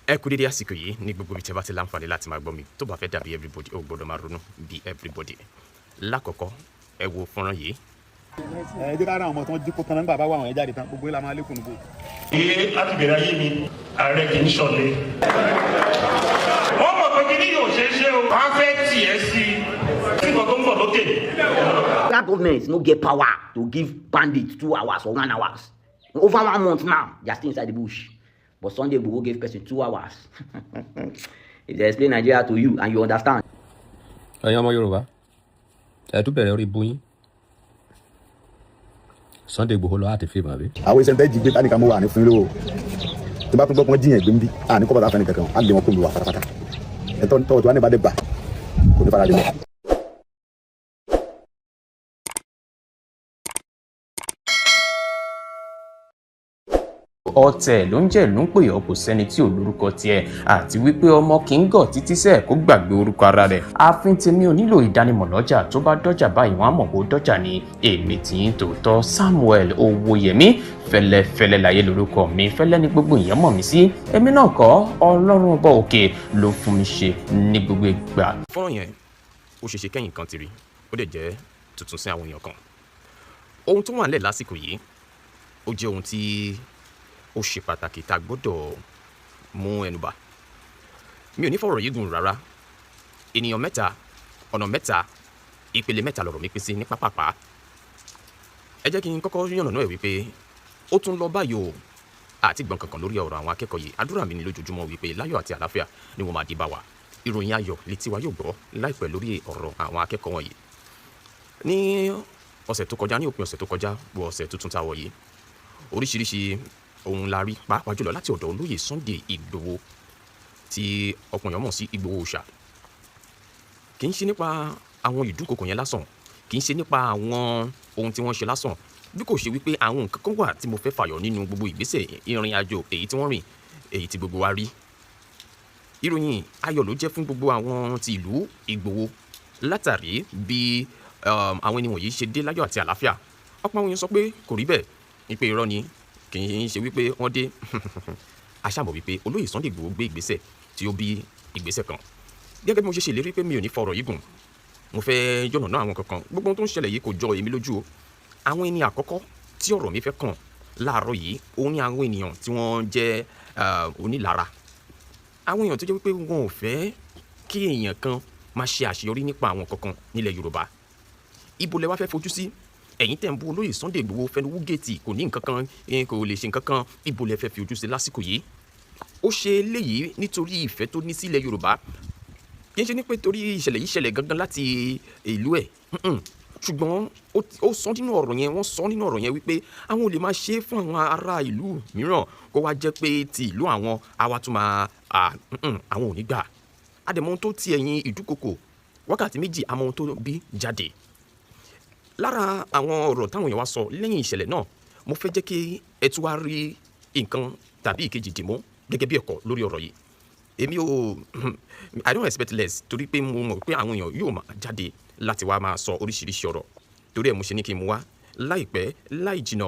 Ẹ kú dédé àsìkò yìí ní gbogbo ibi tí ẹ bá ti láǹfààní láti máa gbọ́ mi. Tó bá fẹ́ dàbí everybody, ó gbọ́dọ̀ máa ronú bí everybody. Lákọ̀ọ́kọ́, ẹ wo fọ́nrán yìí. Ẹ jẹ́ ká ra àwọn ọmọ tí wọ́n jí kó tán nígbà bá wà wọ́n jáde tán, gbogbo ilé a máa lékun níbo. Ilé láti bẹ̀rẹ̀ ayé mi, ààrẹ kì í ṣọ̀lẹ. Wọ́n mọ̀ pé kíní yóò ṣeé ṣe o. Wọ́n á fẹ́ tì ẹ́ sí i. Sí nǹkan tó ń bọ̀ lókè. That government no get power to give bandits 2 hours or 1 hours. Over one month now, they are still inside the bush. But Sunday Igboho gave person 2 hours. If they explain Nigeria to you and you understand, Ẹ̀yin ọmọ Yorùbá, ẹ tún bẹ̀rẹ̀ orí ibú yín. Sunday Igboho lọ láti fíìmù àbí. Àwọn iṣẹ́ tẹ́ jí gbé tánìkan mú wà ní fún yín lówó. Tí bá tún gbọ́ pé wọ́n jíyàn gbé ń bí àní kọ́ bàtà fẹ́ni kankan, á lé wọn kó lu wà pátápátá. Ẹ̀tọ́ tọ́wọ́ tí wọ́n ní bá dé bà kò ní fara dé mọ́. Ọ̀tẹ̀ ló ń jẹ́ ìlú ń pè ọ́, kò sẹ́ni tí ò lórúkọ tiẹ̀, àti wípé ọmọ kì í gọ̀ títí sẹ́ẹ̀ kó gbàgbé orúkọ ara rẹ̀. Ààfin tèmi ò nílò ìdánimọ̀ lọ́jà, tó bá dọ́jà báyìí, wọ́n á mọ̀ bó dọ́jà ni. Èmi tì í tòótọ́, Samuel Owóyẹmí Fẹ́lẹ́fẹ́lẹ́ láyé lórúkọ mi. Fẹ́lẹ́ ní gbogbo èèyàn mọ̀ mí sí. Èmi náà kọ́, Ọlọ́run ọba òkè ló fún mi ṣe ní gbogbo ìgbà. Fọ́nrán yẹn, ó ṣeéṣe kẹ́yìn kan ti rí, ó dẹ̀ jẹ́ tuntun sí àwọn èèyàn kan. Ohun tó wà nílẹ̀ lásìkò yìí, ó jẹ́ ohun tí ó ṣe pàtàkì tá a gbọ́dọ̀ mú ẹnu bà. Mi ò ní fọ̀rọ̀ yìí gùn rárá. Ènìyàn mẹ́ta, ọ̀nà mẹ́ta, ìpele mẹ́ta lọ̀rọ̀ mi pín sí ní pápápá. Ẹ jẹ́ kí n kọ́kọ́ yànnàná ẹ̀ wípé ó tún lọ báyìí o, àti gbọ̀n kankan lórí ọ̀rọ̀ àwọn akẹ́kọ̀ọ́ yìí. Àdúrà mi ní lójoojúmọ́ wípé láyọ̀ àti àlàáfíà ni wọ́n máa dé bá wa. Ìròyìn ayọ̀ létí wa yóò gbọ́ láìpẹ́ lórí ọ̀rọ̀ àwọn akẹ́kọ̀ọ́ wọ̀nyí. Ní ọ̀sẹ̀ tó kọjá, ní òpin ọ̀sẹ̀ tó kọjá wọ ọ̀sẹ̀ tuntun tá a wọ̀ yìí, oríṣiríṣi ohun la rí, pàápàá jùlọ láti ọ̀dọ̀ olóyè Sunday Ìgbòho tí ọ̀pọ̀ èèyàn mọ̀ sí Ìgbòho Òòṣà. Kì í ṣe nípa àwọn ìdúnkokò yẹn lásán, kì í ṣe nípa àwọn ohun tí wọ́n ṣe lásán, bí kò ṣe wípé àwọn nǹkan kan wà tí mo fẹ́ fàyọ nínú gbogbo ìgbésẹ̀ ìrìn àjò èyí tí wọ́n rìn, èyí tí gbogbo wa rí. Ìròyìn ayọ̀ ló jẹ́ fún gbogbo àwọn ti ìlú Ìgbòho látàrí bí àwọn ẹni wọ̀nyí ṣe dé láyọ̀ àti àlàáfíà. Ọ̀pọ̀ àwọn èèyàn sọ pé kò rí bẹ́ẹ̀, wípé irọ́ ni, kì í ṣe wípé wọ́n dé. A ṣàmọ̀ wípé olóyè Sunday Igboho gbé ìgbésẹ̀ tí ó bí ìgbésẹ̀ kan. Gẹ́gẹ́ bí mo ṣe ṣèlérí pé mi ò ní fọ̀rọ̀ yìí gùn, mo fẹ́ yànnàná àwọn kankan. Gbogbo ohun tó ń ṣẹlẹ̀ yìí kò jọ èmi lójú o. Àwọn ẹni àkọ́kọ́ tí ọ̀rọ̀ mi fẹ́ kàn láàárọ̀ yìí, òun ni àwọn ènìyàn tí wọ́n jẹ́ onílara, àwọn èèyàn tó jẹ́ wípé wọn ò fẹ́ kí èèyàn kan máa ṣe àṣeyọrí nípa àwọn kankan nílẹ̀ Yorùbá. Ibo lẹ wá fẹ́ fojú sí? Ẹ̀yin tẹ̀ ń bú olóyè Sunday Igboho, fẹnuwú géètì, kò ní nǹkan kan, kò lè ṣe nǹkan kan, ibo lẹ fẹ́ fi ojú sí lásìkò yìí? Ó ṣe eléyìí nítorí ìfẹ́ tó ní sílẹ̀ Yorùbá. Kì í ṣe ní pé torí ìṣẹ̀lẹ̀ yìí ṣẹlẹ̀ gangan láti ìlú ẹ̀, ṣùgbọ́n ó sọ nínú ọ̀rọ̀ yẹn, wọ́n sọ nínú ọ̀rọ̀ yẹn wípé àwọn ò lè máa ṣe é fún àwọn ará ìlú mìíràn, kó wá jẹ́ pé ti ìlú àwọn àwa tún máa, àwọn ò ní gbà. Àdèmọ́ ohun tó ti ẹ̀yìn ìdúkokò wákàtí 2, àmọ́ ohun tó bí jáde lára àwọn ọ̀rọ̀ táwọn èèyàn wá sọ lẹ́yìn ìṣẹ̀lẹ̀ náà, mo fẹ́ jẹ́ kí ẹ tún wá rí nǹkan tàbí ìkejì dìmú gẹ́gẹ́ bí ẹ̀kọ́ lórí ọ̀rọ̀ yìí. Èmi ò, I don't expect less, torí pé mo mọ̀ pé àwọn èèyàn yóò máa jáde láti wá máa sọ oríṣiríṣi ọ̀rọ̀. Torí ẹ̀ mo ṣe ní kí n mú wá láìpẹ́ láì jìnà.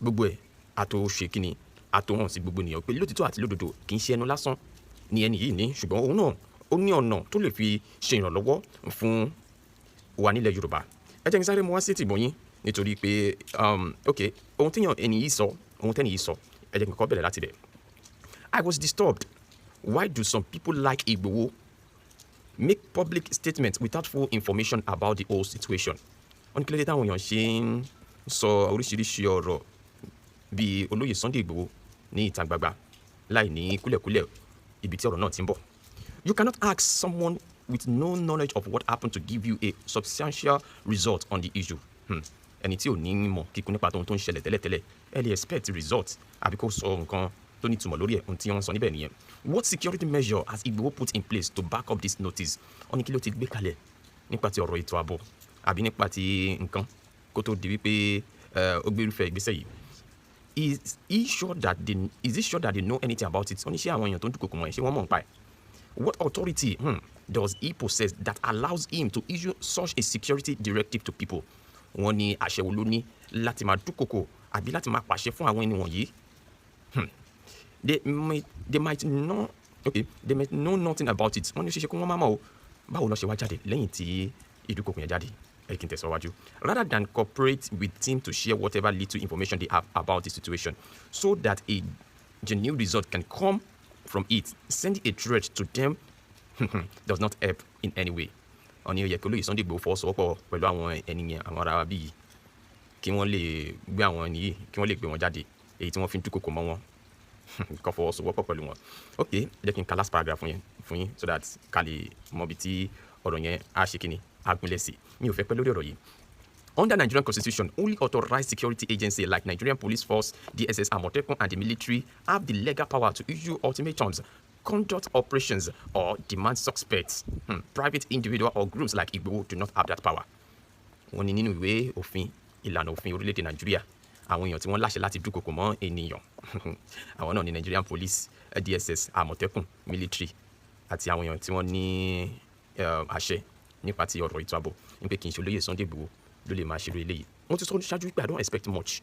Gbogbo ẹ̀ àtò ṣe kíni àtò hàn sí gbogbo ènìyàn pé lótìtọ́ àti lódodo, kì í ṣe ẹnu lásán ni ẹni yìí ní, ṣùgbọ́n òun náà ó ní ọ̀nà tó lè fi ṣe ìrànlọ́wọ́ fún wa nílẹ̀ Yorùbá. Ẹ jẹ́ kí n sáré mú wá sí tìgbọ̀n yín, nítorí pé ok, ohun tíyàn ẹni yìí sọ, ohun tẹ́ni yìí sọ, ẹ jẹ́ kí n kọ́kọ́ bẹ̀rẹ̀ láti bẹ̀. "I was disturbed. Why do some people like Igboho make public statements without full information about the whole situation?" Wọ́n ní kí ló dé táwọn èèyàn ṣe ń sọ oríṣiríṣi ọ̀rọ̀ bíi olóyè Sunday Igboho ní ìta gbangba láì ní kúlẹ̀kúlẹ̀ ibi tí ọ̀rọ̀ náà ti ń bọ̀. "You cannot ask someone with no knowledge of what happened to give you a substantial result on the issue." Ẹni tí ò ní mọ̀ kíkún nípa ohun tó ń ṣẹlẹ̀ tẹ́lẹ̀tẹ́lẹ̀, ẹ lè expect result àbí kó sọ nǹkan tó ní ìtumọ̀ lórí ẹ̀? Ohun tí wọ́n sọ níbẹ̀ nìyẹn. "What security measure has Igboho put in place to back up this notice?" Wọ́n ní kí ló ti gbé kalẹ̀ nípa ti ọ̀rọ̀ ètò ààbò àbí nípa ti nǹkan kó tó di wípé ó gbé irúfẹ́ ìgbésẹ̀ yìí? Is he sure that they know anything about it? Wọ́n ní ṣé àwọn èèyàn tó ń dúnkokò mọ́ ẹ̀, ṣé wọ́n mọ̀ nípa ẹ̀? "What authority does he possess that allows him to issue such a security directive to people?" Wọ́n ní àṣẹ wo ló ní láti máa dúnkokò àbí láti máa pàṣẹ fún àwọn ẹni wọ̀nyí? They might know, okay, they might know nothing about it. Wọ́n ní ó ṣeéṣe kó wọ́n má mọ̀ o. Báwo ló ṣe wá jáde lẹ́yìn tí ìdúkokò yẹn jáde? Ẹ kí n tẹ̀síwájú. Rather than cooperate with team to share whatever little information they have about the situation so that a genuine result can come from it, sending a threat to them does not help in any way. Wọ́n ní ó yẹ kí olóyè Sunday Igboho fọwọ́sowọ́pọ̀ pẹ̀lú àwọn ẹni yẹn, àwọn ará bíi, kí wọ́n lè gbé àwọn ẹni yìí, kí wọ́n lè gbé wọn jáde, èyí tí wọ́n fi ń dúnkokò mọ́ wọn, kó fọwọ́sowọ́pọ̀ pẹ̀lú wọn. Ok, jẹ́ kí n ka last paragraph fún yín so that ká lè mọ ibi tí ọ̀rọ̀ yẹn á ṣe kíni, á gúnlẹ̀ sí. Mi ò fẹ́ pẹ́ lórí ọ̀rọ̀ yìí. Under Nigerian constitution, only authorized security agencies like Nigerian Police Force, DSS, Amotekun, and the military have the legal power to issue ultimatums, conduct operations, or demand suspects. Private individual or groups like Igboho do not have that power. Wọ́n ní nínú ìwé òfin, ìlànà òfin orílẹ̀-èdè Nàìjíríà, àwọn èèyàn tí wọ́n láṣẹ láti dúnkokò mọ́ ènìyàn, àwọn náà ní Nigerian Police, DSS, Àmọ̀tẹ́kùn, military àti àwọn èèyàn tí wọ́n ní àṣẹ nípa ti ọ̀rọ̀ ètò ààbò, ní pé kì í ṣe olóyè Sunday Igboho ló lè máa ṣerú eléyìí. Wọ́n ti sọ ṣáájú wípé I don't expect much.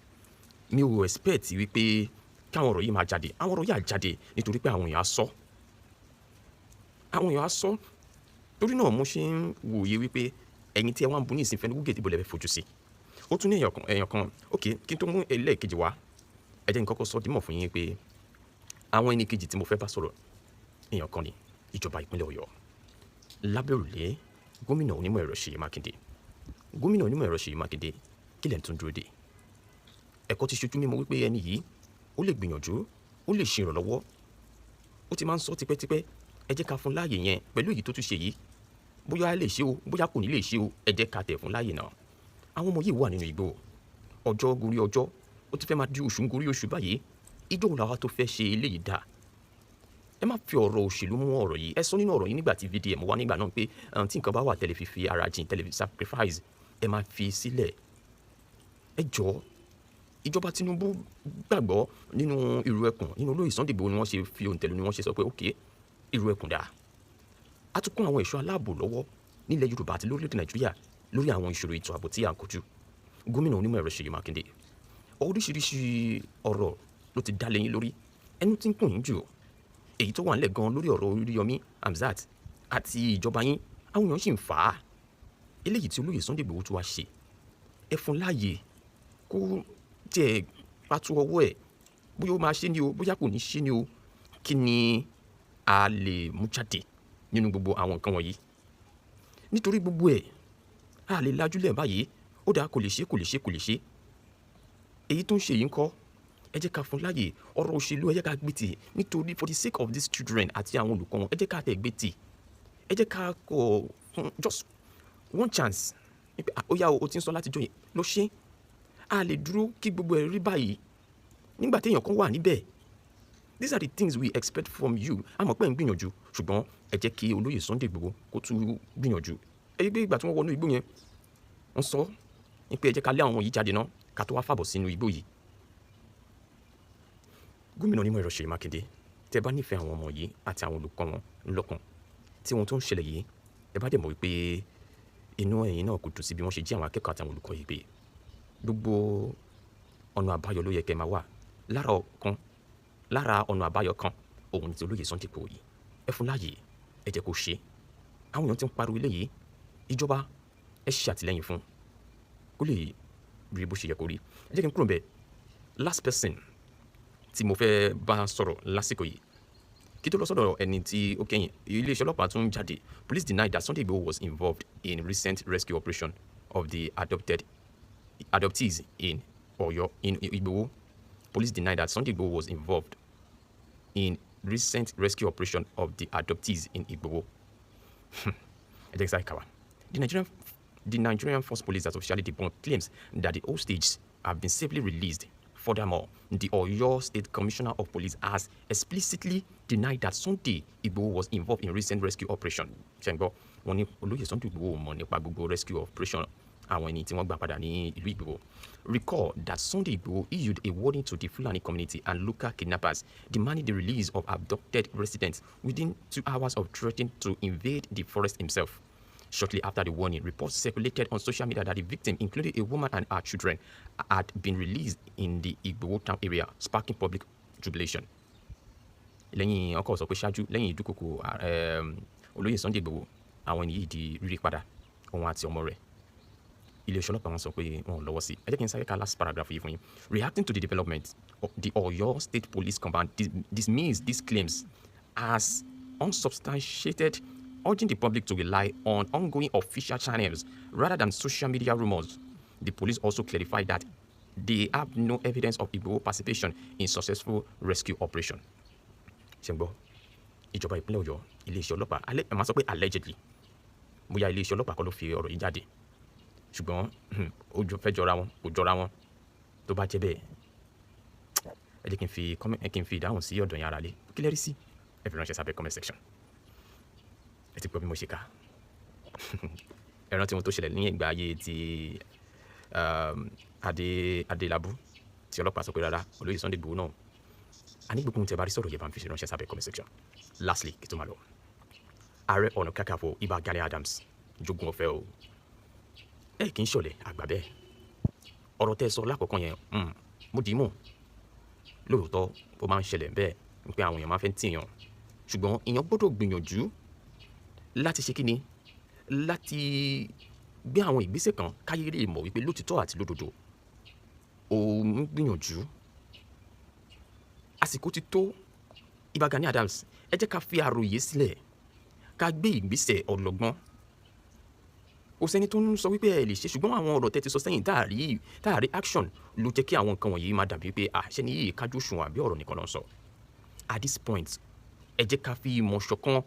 Mi ò expect wípé káwọn ọ̀rọ̀ yìí máa jáde. Àwọn ọ̀rọ̀ yìí á jáde nítorí pé àwọn èèyàn á sọ, àwọn èèyàn á sọ. Torí náà mo ṣe ń wòye wípé ẹ̀yin tí ẹ wá ń bu ní ìsìn fẹ́ni wúgẹ̀, ìbò lẹ fẹ́ fojú sí. Ó tún ní èèyàn kan, èèyàn kan. Ok, kí n tó mú ẹlẹ́ẹ̀kejì wá, ẹ jẹ́ n kọ́kọ́ sọ dímọ̀ fún yín pé àwọn ẹni kejì tí mo fẹ́ bá sọ̀rọ̀, èèyàn kan ni ìjọba ìpínlẹ̀ Ọ̀yọ́ lábẹ́ òrùlé gómìnà onímọ̀ ẹ̀rọ Ṣèyí Mákindé. Gómìnà onímọ̀ ẹ̀rọ Ṣèyí Mákindé, kí lẹ̀ ń tún dúró dè? Ẹ̀kọ́ ti ṣojú mímọ̀ wípé ẹni yìí, ó lè gbìyànjú, ó lè ṣe ìrànlọ́wọ́. Ó ti máa ń sọ tipẹ́tipẹ́. Ẹ jẹ́ ká fún láàyè yẹn pẹ̀lú èyí tó tún ṣe yìí. Bóyá a lè ṣe o, bóyá kò ní lè ṣe o, ẹ jẹ́ ká tẹ̀ fún láàyè náà. Àwọn ọmọ yìí wà nínú igbó. Ọjọ́ gorí ọjọ́, ó ti fẹ́ máa di oṣù ń gorí oṣù báyìí. Ijó wo làwa tó fẹ́ ṣe eléyìí dà? Ẹ má fi ọ̀rọ̀ òṣèlú mú ọ̀rọ̀ yìí. Ẹ sọ nínú ọ̀rọ̀ yìí nígbà tí VDM wá nígbà náà pé tí nǹkan bá wà tẹ́lẹ̀ fi ara jìn, tẹ́lẹ̀ fi sacrifice, ẹ máa fi sílẹ̀. Ẹ jọ̀ọ́, ìjọba Tinubu gbàgbọ́ nínú ìrù ẹkùn, nínú olóyè Sunday Igboho, ni wọ́n ṣe fi òǹtẹ̀lù, ni wọ́n ṣe sọ pé ok, ìrù ẹkùn dà. A tún kún àwọn ẹ̀ṣọ́ aláàbò lọ́wọ́ nílẹ̀ Yorùbá àti lórílẹ̀‐èdè Nàìjíríà lórí àwọn ìṣòro ètò ààbò tí à ń kojú. Gómìnà onímọ̀ ẹ̀rọ Ṣèyí Mákindé, oríṣiríṣi ọ̀rọ̀ ló ti dá lẹ́yìn lórí, ẹnu tí ń kùn yín jù. Èyí tó wà nílẹ̀ gan lórí ọ̀rọ̀ Oríyọmí Hamzat àti ìjọba yín, àwọn èèyàn sì ń fà á. Eléyìí tí olóyè Sunday Igboho tó wá ṣe, ẹ fún láàyè kó tiẹ̀ pàtó ọwọ́ ẹ̀, bóyá ó máa ṣe ni o, bóyá kò ní ṣe ni o. Kí ni a lè mú jáde nínú gbogbo àwọn nǹkan wọ̀nyí? Nítorí gbogbo ẹ̀, a lè lajúlẹ̀ báyìí. Ó dáa, kò lè ṣe, kò lè ṣe, kò lè ṣe. Èyí tó ń ṣe yìí ń kọ́? Ẹ jẹ́ ká fún láàyè. Ọ̀rọ̀ òṣèlú, ẹ jẹ́ ká gbé tì, nítorí for the sake of these children àti àwọn olùkọ́ wọn. Ẹ jẹ́ ká tẹ̀ gbé tì, ẹ jẹ́ ká kọ̀ fún just one chance. Ó yá o, o ti ń sọ láti jọ yẹn lọ ṣe. A lè dúró kí gbogbo ẹ̀ rí báyìí nígbà téèyàn kan wà níbẹ̀. These are the things we expect from you. A mọ̀ pé ń gbìyànjú, ṣùgbọ́n ẹ jẹ́ kí olóyè Sunday Igboho kó tún gbìyànjú. Ẹ yí pé ìgbà tí wọ́n wọnú igbó yẹn, wọ́n sọ ní pé ẹ jẹ́ ká lé àwọn yìí jáde náà ká tó wá fàbọ̀ sínú igbó yìí. Gómìnà onímọ̀ ẹ̀rọ Ṣèyí Mákindé, tẹ́ bá nífẹ̀ẹ́ àwọn ọmọ yìí àti àwọn olùkọ́ wọn ńlọ́kàn, tí ohun tó ń ṣẹlẹ̀ yìí, ẹ bá dẹ̀ mọ̀ wípé inú ẹ̀yin náà kò dùn sí bí wọ́n ṣe jí àwọn akẹ́kọ̀ọ́ àti àwọn olùkọ́ yìí gbé, gbogbo ọ̀nà àbáyọ ló yẹ kẹ́ máa wà. Lára ọ̀kan, lára ọ̀nà àbáyọ kan, òun ni ti olóyè Sunday Igboho yìí. Ẹ fún láàyè, ẹ jẹ́ kó ṣe. Àwọn èèyàn ti ń pariwo eléyìí. Ìjọba, ẹ ṣe àtìlẹ́yìn fún kó lè rí bó ṣe yẹ kó rí. Ẹ jẹ́ kí n kúrò bẹ́ẹ̀. Last person tí mo fẹ́ bá sọ̀rọ̀ lásìkò yìí, kí tó lọ sọ́dọ̀ ẹni tí ó kẹ́yìn, iléeṣẹ́ ọlọ́pàá tún jáde. Police denied that Sunday Igboho was involved in recent rescue operation of the adopted adoptees in Oyo, in Igboho. Police denied that Sunday Igboho was involved in recent rescue operation of the adoptees in Igboho. Ẹ jẹ́ kí sáré kà wá. The Nigerian Force Police has officially debunked claims that the hostages have been safely released. Furthermore, the Oyo State Commissioner of Police has explicitly denied that Sunday Igboho was involved in recent rescue operation. Ṣé ń gbọ́? Wọ́n ní olóyè Sunday Igboho mọ̀ nípa gbogbo rescue operation àwọn ẹni tí wọ́n gbà padà ní ìlú Igboho. Recall that Sunday Igboho issued a warning to the Fulani community and local kidnappers, demanding the release of abducted residents within 2 hours of threatening to invade the forest himself. Shortly after the warning, reports circulated on social media that the victim, including a woman and her children, had been released in the Igboho town area, sparking public jubilation. Lẹ́yìn ọkọ̀ sọ pé ṣáájú lẹ́yìn ìdúkokò olóyè Sunday Igboho, àwọn ènìyàn yìí di rírí padà, òun àti ọmọ rẹ̀. Iléeṣẹ́ ọlọ́pàá wọn sọ pé wọn ò lọ́wọ́ sí. Ẹ jẹ́ kí n sáré ka last paragraph yìí fún yín. Reacting to the development, the Oyo State Police Command dismissed these claims as unsubstantiated, urging the public to rely on ongoing official channels rather than social media rumors. The police also clarified that they have no evidence of Igboho participation in successful rescue operation. Ṣé ń gbọ́? Ìjọba ìpínlẹ̀ Ọ̀yọ́, iléeṣẹ́ ọlọ́pàá alẹ́ ẹ̀ máa sọ pé allegedly, bóyá iléeṣẹ́ ọlọ́pàá kọ́ ló fi ọ̀rọ̀ yìí jáde, ṣùgbọ́n ó fẹ́ jọra wọn, kò jọra wọn. Tó bá jẹ́ bẹ́ẹ̀, ẹ jẹ́ kí n fi ìdáhùn sí ọ̀dọ̀ yẹn ara lé. Kí lẹ rí sí? Ẹ fi ránṣẹ́ sábẹ́ comment section. Ẹ ti gbọ́ bí mo ṣe kà. Ẹ rántí ohun tó ṣẹlẹ̀ ní ìgbà ayé ti Adélábù tí ọlọ́pàá sọ pé rárá, olóyè Sunday Igboho náà. A ní gbogbo ohun tí ẹ bá rí sọ̀rọ̀ yẹn, bá ń fi ránṣẹ́ sábẹ́ comment section. Lastly, kí tó máa lọ, Ààrẹ Ọ̀nà Kakanfò Ìbà Gani Adams jogun ọ̀fẹ́ o. Ẹ kì í ṣọ̀lẹ àgbà bẹ́ẹ̀. Ọ̀rọ̀ tẹ́ ẹ sọ lákọ̀ọ́kọ́ yẹn, mo dì í mú. Lóòótọ́ ó máa ń ṣẹlẹ̀ bẹ́ẹ̀ pé àwọn èèyàn máa fẹ́ tìyàn, ṣùgbọ́n èèyàn gbọ́dọ̀ gbìyànjú láti ṣe kíni, láti gbé àwọn ìgbésẹ̀ kan káyé lè mọ̀ wípé lótìtọ́ àti lódodo òun gbìyànjú. Àsìkò ti tó, Ìbà Gani Adams. Ẹ jẹ́ ká fi àròyé sílẹ̀, ká gbé ìgbésẹ̀ ọlọ́gbọ́n. Kò sẹ́ni tó ń sọ wípé ẹ lè ṣe, ṣùgbọ́n àwọn ọ̀rọ̀ tẹ́ ti sọ sẹ́yìn táàrí action ló jẹ́ kí àwọn nǹkan wọ̀nyí máa dàbí pé àṣẹ ni yìí kájú òṣùwọ̀n àbí ọ̀rọ̀ nìkan ló ń sọ. At this point, ẹ jẹ́ ká fi ìmọ̀ ṣọ̀kan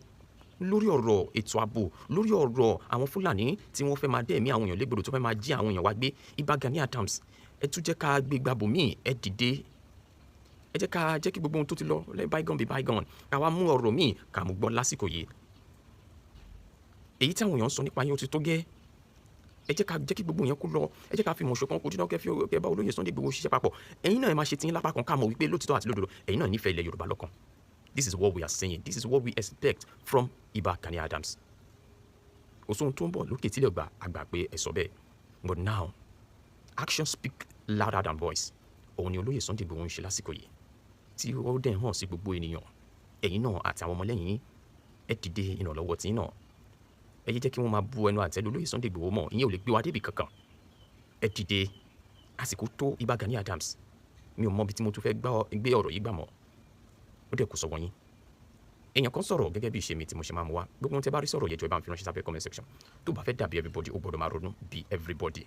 lórí ọ̀rọ̀ ètò ààbò, lórí ọ̀rọ̀ àwọn Fúlàní tí wọ́n fẹ́ máa dẹ́ẹ̀mí àwọn èèyàn légbodò, tó fẹ́ máa jí àwọn èèyàn wá gbé. Ìbà Gani Adams, ẹ tún jẹ́ ká gbé gbàbọ̀ míì. Ẹ dìde, ẹ jẹ́ ká jẹ́ kí gbogbo ohun tó ti lọ, let bygone be bygone, ká wá mú ọ̀rọ̀ míì ká mú gbọ́ lásìkò yìí. Èyí tí àwọn èèyàn ń sọ nípa yín ó ti tó gẹ́. Ẹ jẹ́ ká jẹ́ kí gbogbo yẹn kó lọ. Ẹ jẹ́ ká fi ìmọ̀ ṣọ̀kan kojú náà, kẹ́ bá olóyè Sunday Igboho ṣiṣẹ́ papọ̀. Ẹ̀yin náà, ẹ máa ṣe tiyín lápá kan, ká mọ̀ wípé lótìtọ́ àti lódodo, ẹ̀yin náà nífẹ̀ẹ́ ilẹ̀ Yorùbá lọ́kàn. This is what we are saying. This is what we expect from Ìbà Gani Adams. Kò sóhun tó ń bọ̀ lókè tílẹ̀ gbà àgbà pé ẹ sọ bẹ́ẹ̀, but now action speak louder than voice. Òun ni olóyè Sunday Igboho ń ṣe lásìkò yìí tí ó dẹ̀ hàn sí gbogbo ènìyàn. Ẹ̀yin náà àti àwọn ọmọlẹ́yìn, ẹ dìde ìrànlọ́wọ́ tí náà. Ẹ yé jẹ́ kí wọ́n máa bu ẹnu àtẹ́lu olóyè Sunday Igboho mọ́. Ìyẹn ò lè gbé wa débi kankan. Ẹ dìde, àsìkò tó, Ìbà Gani Adams. Mi ò mọ ibi tí mo tún fẹ́ gbé ọ̀rọ̀ yìí gbà mọ́. Ó dẹ̀ kò sọ̀wọ́ yín. Èèyàn kan sọ̀rọ̀ gẹ́gẹ́ bí ìṣe mi tí mo ṣe máa mú wá. Gbogbo ohun tí ẹ bá rí sọ̀rọ̀ yẹjọ́, ẹ bá ń fi ránṣẹ́ sábẹ́ comment section. Tó bá fẹ́ dàbí everybody, ó gbọ́dọ̀ máa ronú bí everybody.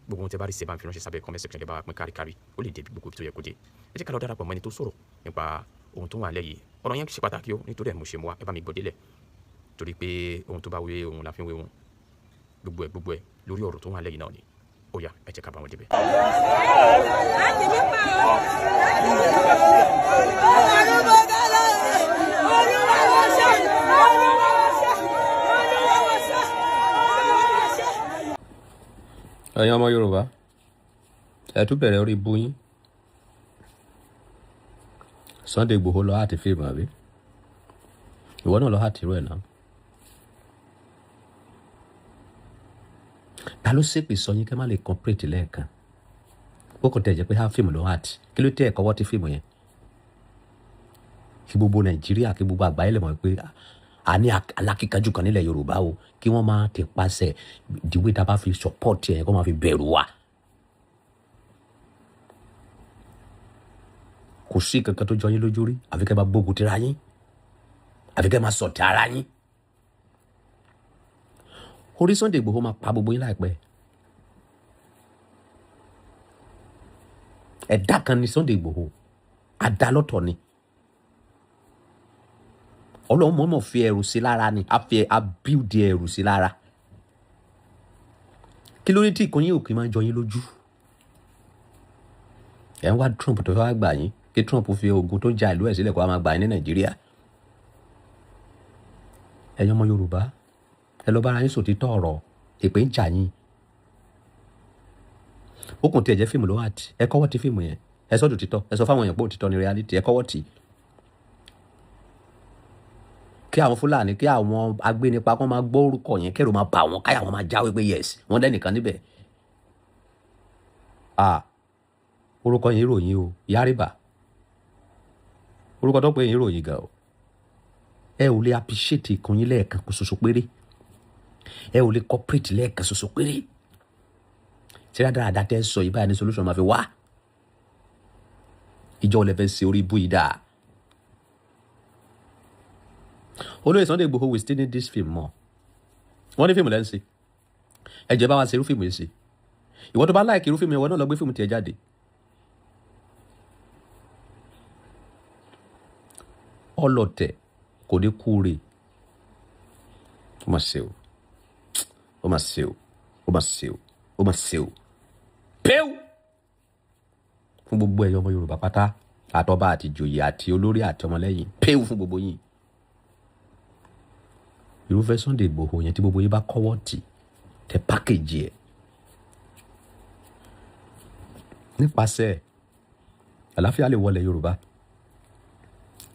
Gbogbo ohun tí ẹ bá rí sí, ẹ bá ń fi ránṣẹ́ sábẹ́ comment section. Ẹ bá wa pín káríkárí, ó lè dé gbogbo tó yẹ kó dé. Ẹ jẹ́ ká lọ darapọ̀ mọ́ ẹni tó sọ̀rọ̀ nípa ohun tó wà lẹ́yìn. Ọ̀rọ̀ yẹn ṣe pàtàkì o, nítorí ẹ̀ mo ṣe mú wa. Ẹ bá mi gbọ́ délẹ̀, torí pé ohun tó bá wé ohun la fi ń wé ohun. Gbogbo ẹ̀ gbogbo ẹ̀ lórí ọ̀rọ̀ tó wà lẹ́yìn náà ni. Ó yá, ẹ jẹ́ ká bá wọn débẹ̀. Láti nípa o. Olúwa wọ́n ṣe, Olúwa wọ́n ṣe, Olúwa wọ́n ṣe, Olúwa wọ́n ṣe. Ẹ̀yin ọmọ Yorùbá, ẹ tún bẹ̀rẹ̀ orí ibú yín. Sunday Igboho lọ àti fíìmù, àbí ìwọ náà lọ àti irú ẹ̀ náà? Ta ló ṣépè sọ yín kẹ́ má lè complete lẹ́ẹ̀kan? Ó kàn tẹ̀ jẹ́ pé fíìmù ló àti kí ló tẹ́ ẹ̀kọ́ wọ́n ti fíìmù yẹn, kí gbogbo Nàìjíríà, kí gbogbo àgbáyé lè mọ̀ pé a ní alákíkanjú kan nílẹ̀ Yorùbá o, kí wọ́n máa ti pàṣẹ ìdíwé tá a bá fi support yẹn, kó máa fi bẹ̀rù wa. Kò sí kankan tó jọ yín lójú rí, àfi kẹ́ máa gbógun tira yín, àfi kẹ́ máa sọ̀tẹ̀ ara yín. Orí Sunday Igboho máa pa gbogbo yín láìpẹ́. Ẹ̀dá kan ni Sunday Igboho, adalọ́tọ̀ ni. Ọlọ́run mọ̀ọ́mọ̀ fi ẹrù sí lára ni, a fi abíùdì ẹrù sí lára. Kí ló dé tí ìkànnì òkè máa ń jọ yín lójú? Ẹ̀ ń wá Trump tó fẹ́ wá gbà yín, kí Trump fi ogun tó ń ja ìlú ẹ̀ sílẹ̀ kó wá máa gbà yín ní Nàìjíríà. Ẹ̀yin ọmọ Yorùbá, ẹ lọ bára yín sòtítọ́ ọ̀rọ̀. Èpè ń jà yín. Ó kàn tí ẹ jẹ́ fíìmù ló wà tí ẹ kọ́wọ́ ti fíìmù yẹn. Ẹ sọ́dọ̀ títọ́, ẹ sọ fáwọn èèyàn pé òtítọ́ ni reality. Ẹ kọ́wọ́ tì kí àwọn Fúlàní, kí àwọn agbénipa kó máa gbọ́ orúkọ yẹn, kẹ́rù máa bà wọ́n, káyà wọn máa jáwé pé yes, wọ́n lẹ́nìkan níbẹ̀. Ah, orúkọ yẹn ròyìn o, Yariba. Orúkọ tó pé yín ròyìn gan o. Ẹ ò lè appreciate ìkan yín lẹ́ẹ̀kan kó ṣoṣo péré. Ẹ ò lè cooperate lẹ́ẹ̀kan ṣoṣo péré. Tí rádaràda tẹ́ sọ yìí báyìí ní solution máa fi wá. Ìjọ lè fẹ́ ṣe orí ibú yìí dáa. Olóyè Sunday Igboho, we still need this film more. Wọ́n ní fíìmù lẹ́ ń ṣe. Ẹ jẹ́ bá wa ṣe irú fíìmù yìí ṣe. Ìwọ tó bá like irú fíìmù yẹn, ìwọ náà lọ gbé fíìmù tiẹ̀ jáde. Ọlọ̀tẹ̀ kò ní kúre. Ó mà ṣe o. Ó mà ṣe o. Ó mà ṣe o. Ó mà ṣe o. Péw! Fún gbogbo ẹ̀yọ́ ọmọ Yorùbá pátá, àtọba àti ìjòyè àti olórí àti ọmọlẹ́yìn, péw fún gbogbo yín. Irúfẹ́ Sunday Igboho yẹn tí gbogbo yín bá kọ́wọ́ tì tẹ pákéjì ẹ̀ nípasẹ̀ àlàáfíà lè wọlé Yorùbá.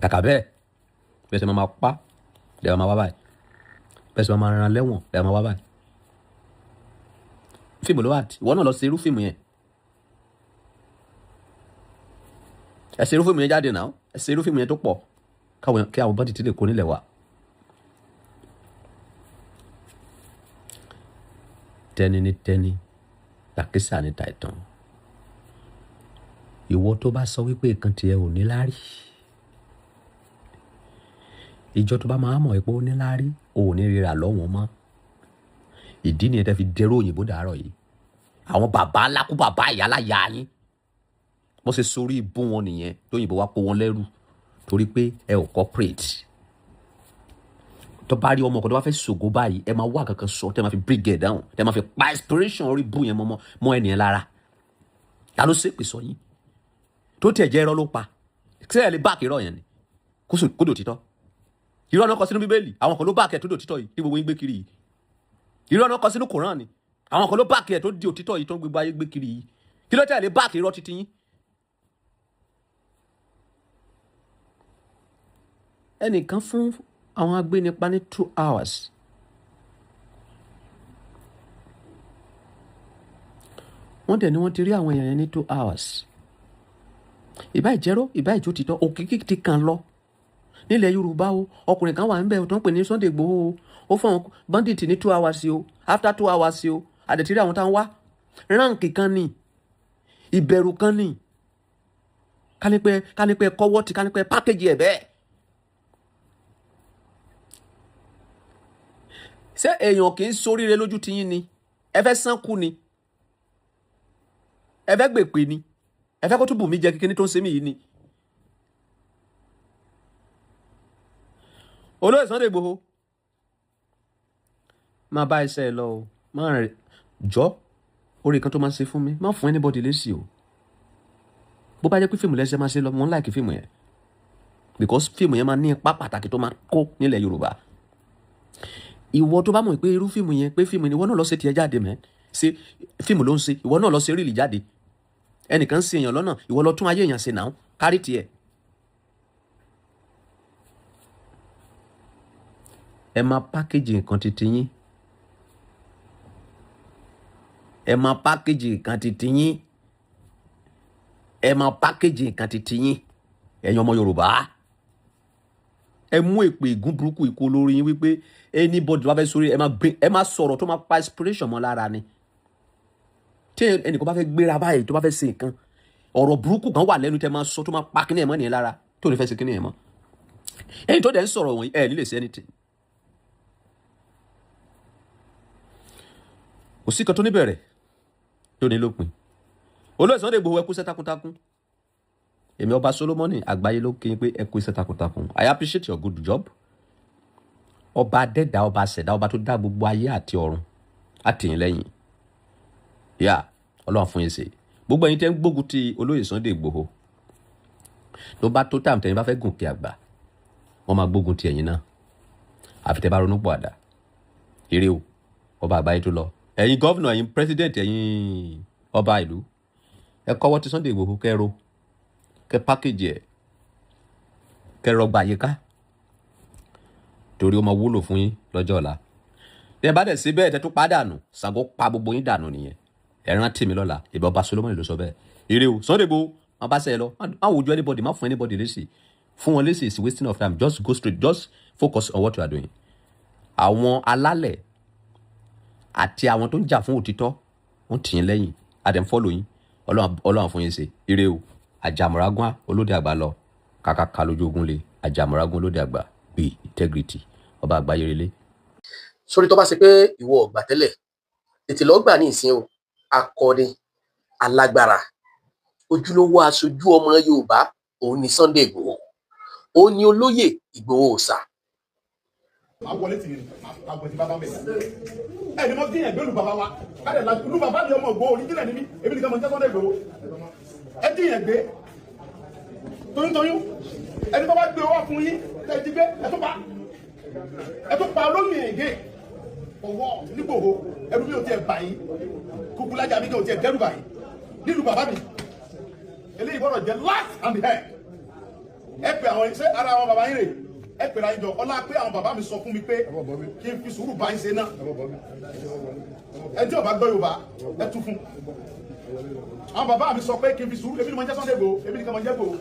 Kàkà bẹ́ẹ̀, bẹ́ẹ̀ sẹ́ máa pa lẹ́wọ̀n máa wá báyìí, bẹ́ẹ̀ sẹ́ máa ran lẹ́wọ̀n lẹ́wọ̀n máa wá báyìí. Fíìmù ló wà tí ìwọ náà lọ ṣe irú fíìmù yẹn. Ẹ ṣe irú fíìmù yẹn jáde náà, ẹ ṣe irú fíìmù yẹn tó pọ̀ kí àwọn bọ́dì tí lè kó nílẹ̀ wa. Tẹni ní tẹni, tàkísà ní tàìtàn. Ìwọ tó bá sọ wípé nǹkan tiẹ̀ ò ní láárí, ìjọ tó bá máa mọ̀ pé ó ní láárí, ò ní rírà lọ́wọ́n mọ́. Ìdí nìyẹn tẹ́ fi dẹrú òyìnbó dàárọ̀ yìí. Àwọn bàbá ńlá kú bàbá ìyá láyà yín. Wọ́n ṣe sórí ibú wọn nìyẹn tóyìnbó wá kó wọn lẹ́rú torí pé ẹ ò cooperate. Tó bá rí ọmọ kan tó bá fẹ́ ṣògo báyìí, ẹ máa wá kankan sọ tẹ́ máa fi bring it down, tẹ́ máa fi pa inspiration orí ibú yẹn mọ́ ẹnìyẹn lára. Ta ló ṣèpè sọ yín? Tó tiẹ̀ jẹ́ irọ́ ló pa. Ṣé ẹ lè bá àkèrọ̀ yẹn ni? Kó dò títọ́. Irọ́ náà kọ sínú Bíbélì, àwọn kan ló bá àkẹ́ tó dò títọ́ yìí tí gbogbo yín gbé kiri yìí. Irọ́ náà kọ sínú Kòrán ni, àwọn kan ló bá àkẹ́ tó di òtítọ́ yìí tó ń gbogbo ayé gbé kiri yìí. Kí ló tẹ̀ lè bá àkẹ́ irọ́ títí yín? Ẹnìkan fún àwọn agbénipa ní 2 hours. Wọ́n dẹ̀ ni wọ́n ti rí àwọn èèyàn yẹn ní 2 hours. Ìbá ìjẹ́rọ́, ìbá ìjó títọ́, òkìkí ti kàn lọ. Nílẹ̀ Yorùbá o, ọkùnrin kan wà níbẹ̀ tó ń pè ní Sunday Igboho o. Ó fún àwọn bandit ní 2 hours o. After 2 hours o, àdètírí àwọn tá ń wá. Ránkì kan ni, ìbẹ̀rù kan ni. Kánípẹ́ kọ́wọ́ ti kánípẹ́ pákéjì ẹ̀ bẹ́ẹ̀. Ṣé èèyàn kì í soríire lójú ti yín ni? Ẹ fẹ́ sánkú ni? Ẹ fẹ́ gbèpè ni? Ẹ fẹ́ kó túbù mí jẹ kíkíní tó ń ṣe mí yìí ni? Olóyè Sunday Igboho, máa bá iṣẹ́ ẹ lọ o, máa rìn jọ orí kan tó máa ṣe fún mi, má fún anybody lésì o. Bó bá jẹ́ pé fíìmù lẹ́sẹ̀ máa ṣe lọ, mo ń like fíìmù yẹn because fíìmù yẹn máa ní ipa pàtàkì tó máa kó nílẹ̀ Yorùbá. Ìwọ tó bá mọ̀ pé irú fíìmù yẹn pé fíìmù ni, ìwọ náà lọ ṣe tiẹ̀ jáde mẹ́. Ṣe fíìmù ló ń ṣe, ìwọ náà lọ ṣe ríìlì jáde. Ẹnìkan ṣe èèyàn lọ́nà, ìwọ lọ tún ayé èèyàn ṣe náà, kárí tiẹ̀. Ẹ máa pákéjì nǹkan titi yín. Ẹ máa pákéjì nǹkan titi yín. Ẹ máa pákéjì nǹkan titi yín. Ẹ̀yin ọmọ Yorùbá, ẹ mú èpè ègún burúkú ikú olórí yín wípé anybody bá fẹ́ sórí ẹ máa sọ̀rọ̀ tó máa pa inspiration mọ́ lára ni. Tí ẹnìkan bá fẹ́ gbéra báyìí tó bá fẹ́ ṣe nǹkan, ọ̀rọ̀ burúkú kan wà lẹ́nu tẹ́ máa sọ tó máa pa kíní ẹ̀ mọ́ nìyẹn lára tó ní fẹ́ ṣe kíní ẹ̀ mọ́. Ẹni tó dẹ̀ ń sọ̀rọ̀ wọ̀nyí ẹ̀ ní lè ṣe anything. Kò sí kan tó níbẹ̀rẹ̀ tó ní lópin. Olóyè Sunday Igboho, ẹ kú iṣẹ́ takuntakun. Èmi ọba Solomoni àgbáyé ló kí n pé ẹ kú iṣẹ́ takuntakun. I appreciate your good job. Ọba adẹ́dá, ọba ṣẹ̀dá, ọba tó dá gbogbo ayé àti ọ̀run àtìyìn lẹ́yìn. Yà Ọlọ́run fún yín ṣe. Gbogbo ẹ̀yin tẹ́ ń gbógun ti Olóyè Sunday Igboho, tó bá tó tàbí tẹ̀yin bá fẹ́ gòkè àgbà, wọ́n máa gbógun ti ẹ̀yin náà. Àfi tẹ́ bá ronú pọ̀ àdá. Ire o, ọba àgbáyé tó lọ. Ẹ̀yin gọ́vnà, ẹ̀yin pírẹ́sídẹ̀ntì, ẹ̀yin ọba ìlú, ẹ kọ́wọ́ ti Sunday Igboho kẹ́ ro, kẹ́ pákéjì ẹ̀, kẹ́ rọgbà yíká, torí ó máa wúlò fún yín lọ́jọ́ ọ̀la. Tẹ́ bá dẹ̀ sí bẹ́ẹ̀ tẹ́ tún pa dànù, Ṣàngó pa gbogbo yín dànù nìyẹn. Ẹ rántí mi lọ́la, ìbá ọba Solomoni ló sọ bẹ́ẹ̀. Ire o, Sunday Igboho, má bá sẹ́yẹ lọ, má wojú anybody, má fún anybody lésì. Fún wọn lésì is wasting of time. Just go straight, just focus on what you are doing. Àwọn alálẹ̀ àti àwọn tó ń jà fún òtítọ́, wọ́n tì yín lẹ́yìn, a dẹ̀ ń follow yín. Ọlọ́run, Ọlọ́run fún yín ṣe. Ire o. Àjàmọ̀rágún olóde àgbà lọ kàkàkà lójú ogun le. Àjàmọ̀rágún olóde àgbà bí integrity, ọba àgbáyé relé. Sórí, tó bá ṣe pé ìwọ ọgbà tẹ́lẹ̀, tètè lọ́ọ́ gbà ní ìsín o. Akọni alágbára, ojúlówó aṣojú ọmọ Yorùbá, òun ni Sunday Ìgbòho, òun ni olóyè Ìgbòho Òòṣà. Máa wọlé tì yín ni, máa gbọ́ ti bàbá mẹ́. Ẹ ní mo dín ẹgbẹ́ lu bàbá wa káde la lu bàbá mi. Ọmọ Ìgbòho oríjìnlẹ̀ ni mí, èmi nìkan mo ń jẹ́ Sunday Ìgbòho. Ẹ dín ẹgbẹ́ toyúntoyún, ẹni tó bá gbé wá fún yín tẹ́ ẹ jí gbé, ẹ tó pa, ẹ tó pa olóyè ègé ọwọ́ nígbòho. Ẹrú mi ò tiẹ̀ bà yín, kúkú lájà mi ò tiẹ̀ dẹ́rù bà yín nílùú bàbá mi. Eléyìí gbọ́dọ̀ jẹ́ last and the end. Ẹ pè àwọn ṣé ara àwọn bàbá yín rè, ẹ pèrè àyìnjọ ọlá pé àwọn bàbá mi sọ fún mi pé kí n fi sùúrù bá yín ṣe náà. Ẹ tí ò bá gbọ́ Yorùbá, ẹ tú fún àwọn bàbá mi sọ pé kí n fi sùúrù. Èmi ni mo ń jẹ́ Sunday Igboho, èmi nìkan mo ń jẹ́ Igboho.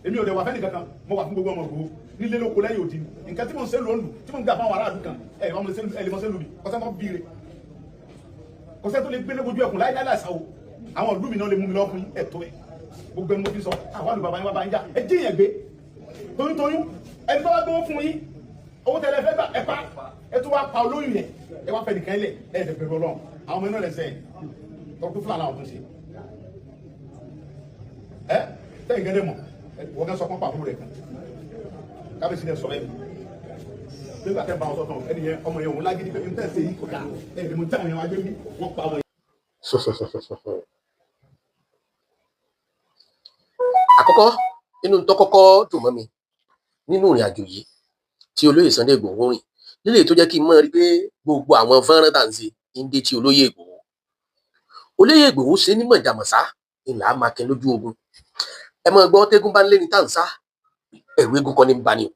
Èmi ò dẹ̀ wà fẹ́ nìkan kan, mo wà fún gbogbo ọmọ Igboho nílé lóko lẹ́yìn òdi. Nǹkan tí mo ń ṣe lónìí, tí mo ń gbà fún àwọn aráàlú kan, ẹ ẹ lè mọ ṣe lù mí. Kọ́sẹ́ tó bí re, kọ́sẹ́ tó lè gbé lójú ẹkùn láì láì sáwó. Àwọn ìlú mi náà lè mú mi lọ fún ẹ̀tọ́ ẹ̀. Gbogbo ẹni mo fi sọ àwọn àlùbàbà yín wá bá yín jà. Ẹ jí yẹn gbé toyúntoyún, ẹni tó bá gbówó fún yín, owó tẹ́lẹ̀ fẹ́ gbà, ẹ pa, ẹ tó wá pa olóyún yẹn, ẹ wá fẹ́ nìkan lẹ̀. Ẹ ẹ bẹ̀rù Ọlọ́run. Àwọn ọmọ inú ẹ̀ lẹ́sẹ̀ tọ́kú fúlàní àwọn tó ń ṣe ẹ tẹ́yìn gẹ́gẹ́ mọ̀. Wọ́n kẹ́ sọ pọ́npọ́ àbúrò rẹ̀ kan, kábíyèsí dẹ̀ sọ ẹ̀ nígbà tẹ́ bá wọn sọ̀tàn ẹni yẹn, ọmọ yẹn òun lágídí pé n tẹ́ ṣe yìí kò dáa. Ẹ̀ ẹ̀ mo tẹ́ àwọn yẹn wá gbé bí wọ́n pa ọmọ yẹn. Àkọ́kọ́ nínú tó kọ́kọ́ dùn mọ́ mi nínú ìrìn àjò yìí tí olóyè Sunday Ìgbòho rìn lílè, tó jẹ́ kí n mọ̀ rí pé gbogbo àwọn fọ́nrán tá à ń ṣe ń dé tí olóyè Ìgbòho, olóyè Ìgbòho ṣe ní mọ̀jàmọ̀sá ńlá mákin lójú ogun. Ẹ máa gbọ́, tẹ́gùn bá ń lé ní tá à ń sá, ẹ̀rù eégún kan ní ń bani o.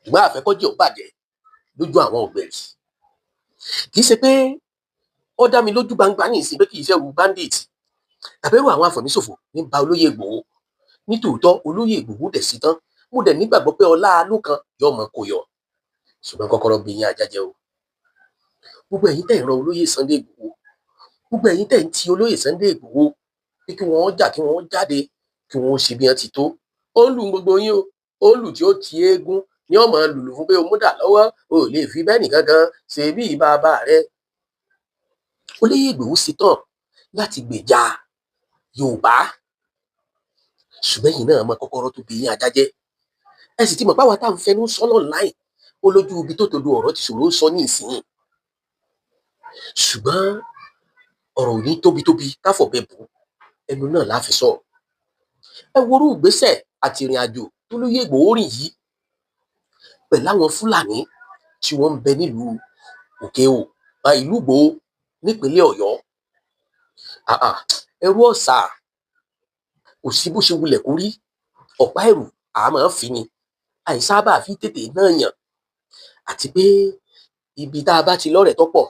Ṣùgbọ́n àfẹ́kọ́jẹ́ ò bàjẹ́ lójú àwọn ọ̀gbẹ̀rì. Kì í ṣe pé ó dá mi lójú gbangba ní ìsìn pé kì í ṣe ẹrù bandit tàbí ẹrù àwọn àfọ̀míṣòfò ní ba olóyè Ìgbòho. Nítòótọ́, olóyè Ìgbòho dẹ̀ sí tán, mo dẹ̀ nígbàgbọ́ pé ọlá àánú kan yóò mọ kó yọ. Ṣùgbọ́n kọ́kọ́rọ́ bí yín ajá jẹ́ o. Gbogbo ẹ̀yin tẹ́ ń ran olóyè Sunday Ìgbòho, gbogbo ẹ̀yin tẹ́ ń ti olóyè Sunday Ìgbòho pé kí wọ́n jà, kí wọ́n jáde, kí wọ́n ṣe bí wọ́n ti tó, ó ń lù gbogbo yín o. Ó ń lù tí ó ti eégún ní ọmọ lùlù fún pé o múdà lọ́wọ́, o ò lè fi bẹ́ẹ̀ nìkan kan ṣe bí bàbá rẹ. Olóyè Ìgbòho ṣetán láti gbèjà Yorùbá, ṣùgbọ́n ẹ̀yin náà mọ kọ́kọ́rọ́ tó bí yín ajá jẹ́. Ẹ sì ti mọ̀ páwa tá à ń fẹnu sọ́nà láì ó lójú ibi tó todo ọ̀rọ̀ ti ṣòro sọ ní ìsìn. Ṣùgbọ́n ọ̀rọ̀ ò ní tóbi-tóbi káfọ̀bẹ bù ú, ẹnu náà la fi sọ. Ẹ worú ìgbésẹ̀ àti ìrìn àjò tó lóyè Ìgbòho rìn yìí pẹ̀lú àwọn Fúlàní tí wọ́n ń bẹ nílùú Òkè O, ìlú Ìgbòho nípínlẹ̀ Ọ̀yọ́. Ẹrú ọ̀sà kò sí bó ṣe wulẹ̀ kó rí, ọ̀pá ẹ̀rù àá máa ń fi ni àìsábà fi tètè náà yàn. Àti pé ibi tá a bá ti lọ́rẹ̀ẹ́ tó pọ̀,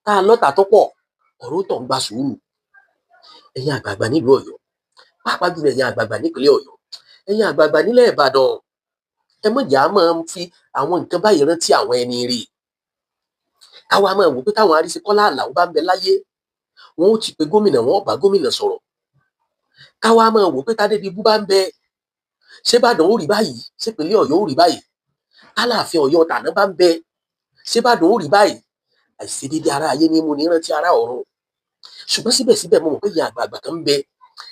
tá a lọ́tàá tó pọ̀, ọ̀rọ̀ tó ń gba sùúrù. Ẹ̀yin àgbààgbà nílùú Ọ̀yọ́, pàápàá jùlọ ẹ̀yin àgbààgbà nípínlẹ̀ Ọ̀yọ́, ẹ̀yin àgbààgbà nílẹ̀ Ìbàdàn, ẹ má jẹ́ á máa fi àwọn nǹkan báyìí rántí àwọn ẹni rè. Káwa máa wò pé táwọn Aríṣekọ́lá Àlàó bá ń bẹ láyé, wọn ó ti pe gómìnà, wọn ó bá gómìnà sọ̀rọ̀. Káwa máa wò pé tádébíbú bá ń bẹ, ṣé Ìbàdàn ó rí báyìí? Ṣé ìpínlẹ̀ Ọ̀yọ́ ó rí báyìí? Tálàáfin Ọ̀yọ́ tàná bá ń bẹ, ṣé Ìbàdàn ó rí báyìí? Àìṣedéédé ara ayé ní mú ní rántí ará ọ̀run. Ṣùgbọ́n síbẹ̀síbẹ̀, mo mọ̀ pé ìyá àgbààgbà kan ń bẹ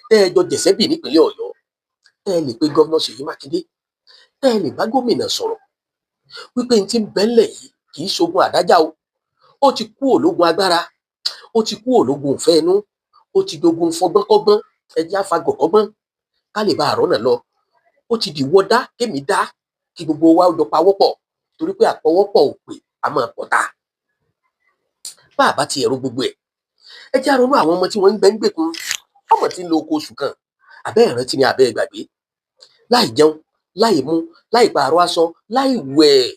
tẹ́ ẹ jọ jẹ̀sẹ́bì nípínlẹ̀ Ọ̀yọ́, tẹ́ ẹ lè pe Governor Ṣèyí Mákindé, tẹ́ ẹ lè bá gómìnà sọ̀rọ̀ wípé n ti ń bẹ ńlẹ̀ yìí kì í ṣogun àdájà o. Ó ti kú òlógun agbára, ó ti kú òlógun ìfẹ́ inú, ó ti dogun fọgbọ́nkọ́gbọ́n. Ẹ jẹ́ àfagọ̀kọ́gbọ́n ká lè bá àrọ́nà lọ. Ó ti dìwọ́ dá kémi dá, kí gbogbo wa ó jọ pawọ́pọ̀, torí pé àpọwọ́pọ̀ ò pè a máa pọ̀ ta. Bá a bá ti ẹ̀rọ gbogbo ẹ̀, ẹ jẹ́ á ronú àwọn ọmọ tí wọ́n ń gbẹ́ ń gbèkun, ọmọ tí ń lo oko oṣù kan. Àbẹ́ ìrántí ni, àbẹ́ ìgbàgbé, láì jẹun, láì mu, láì pààrọ̀ aṣọ, láì wẹ̀.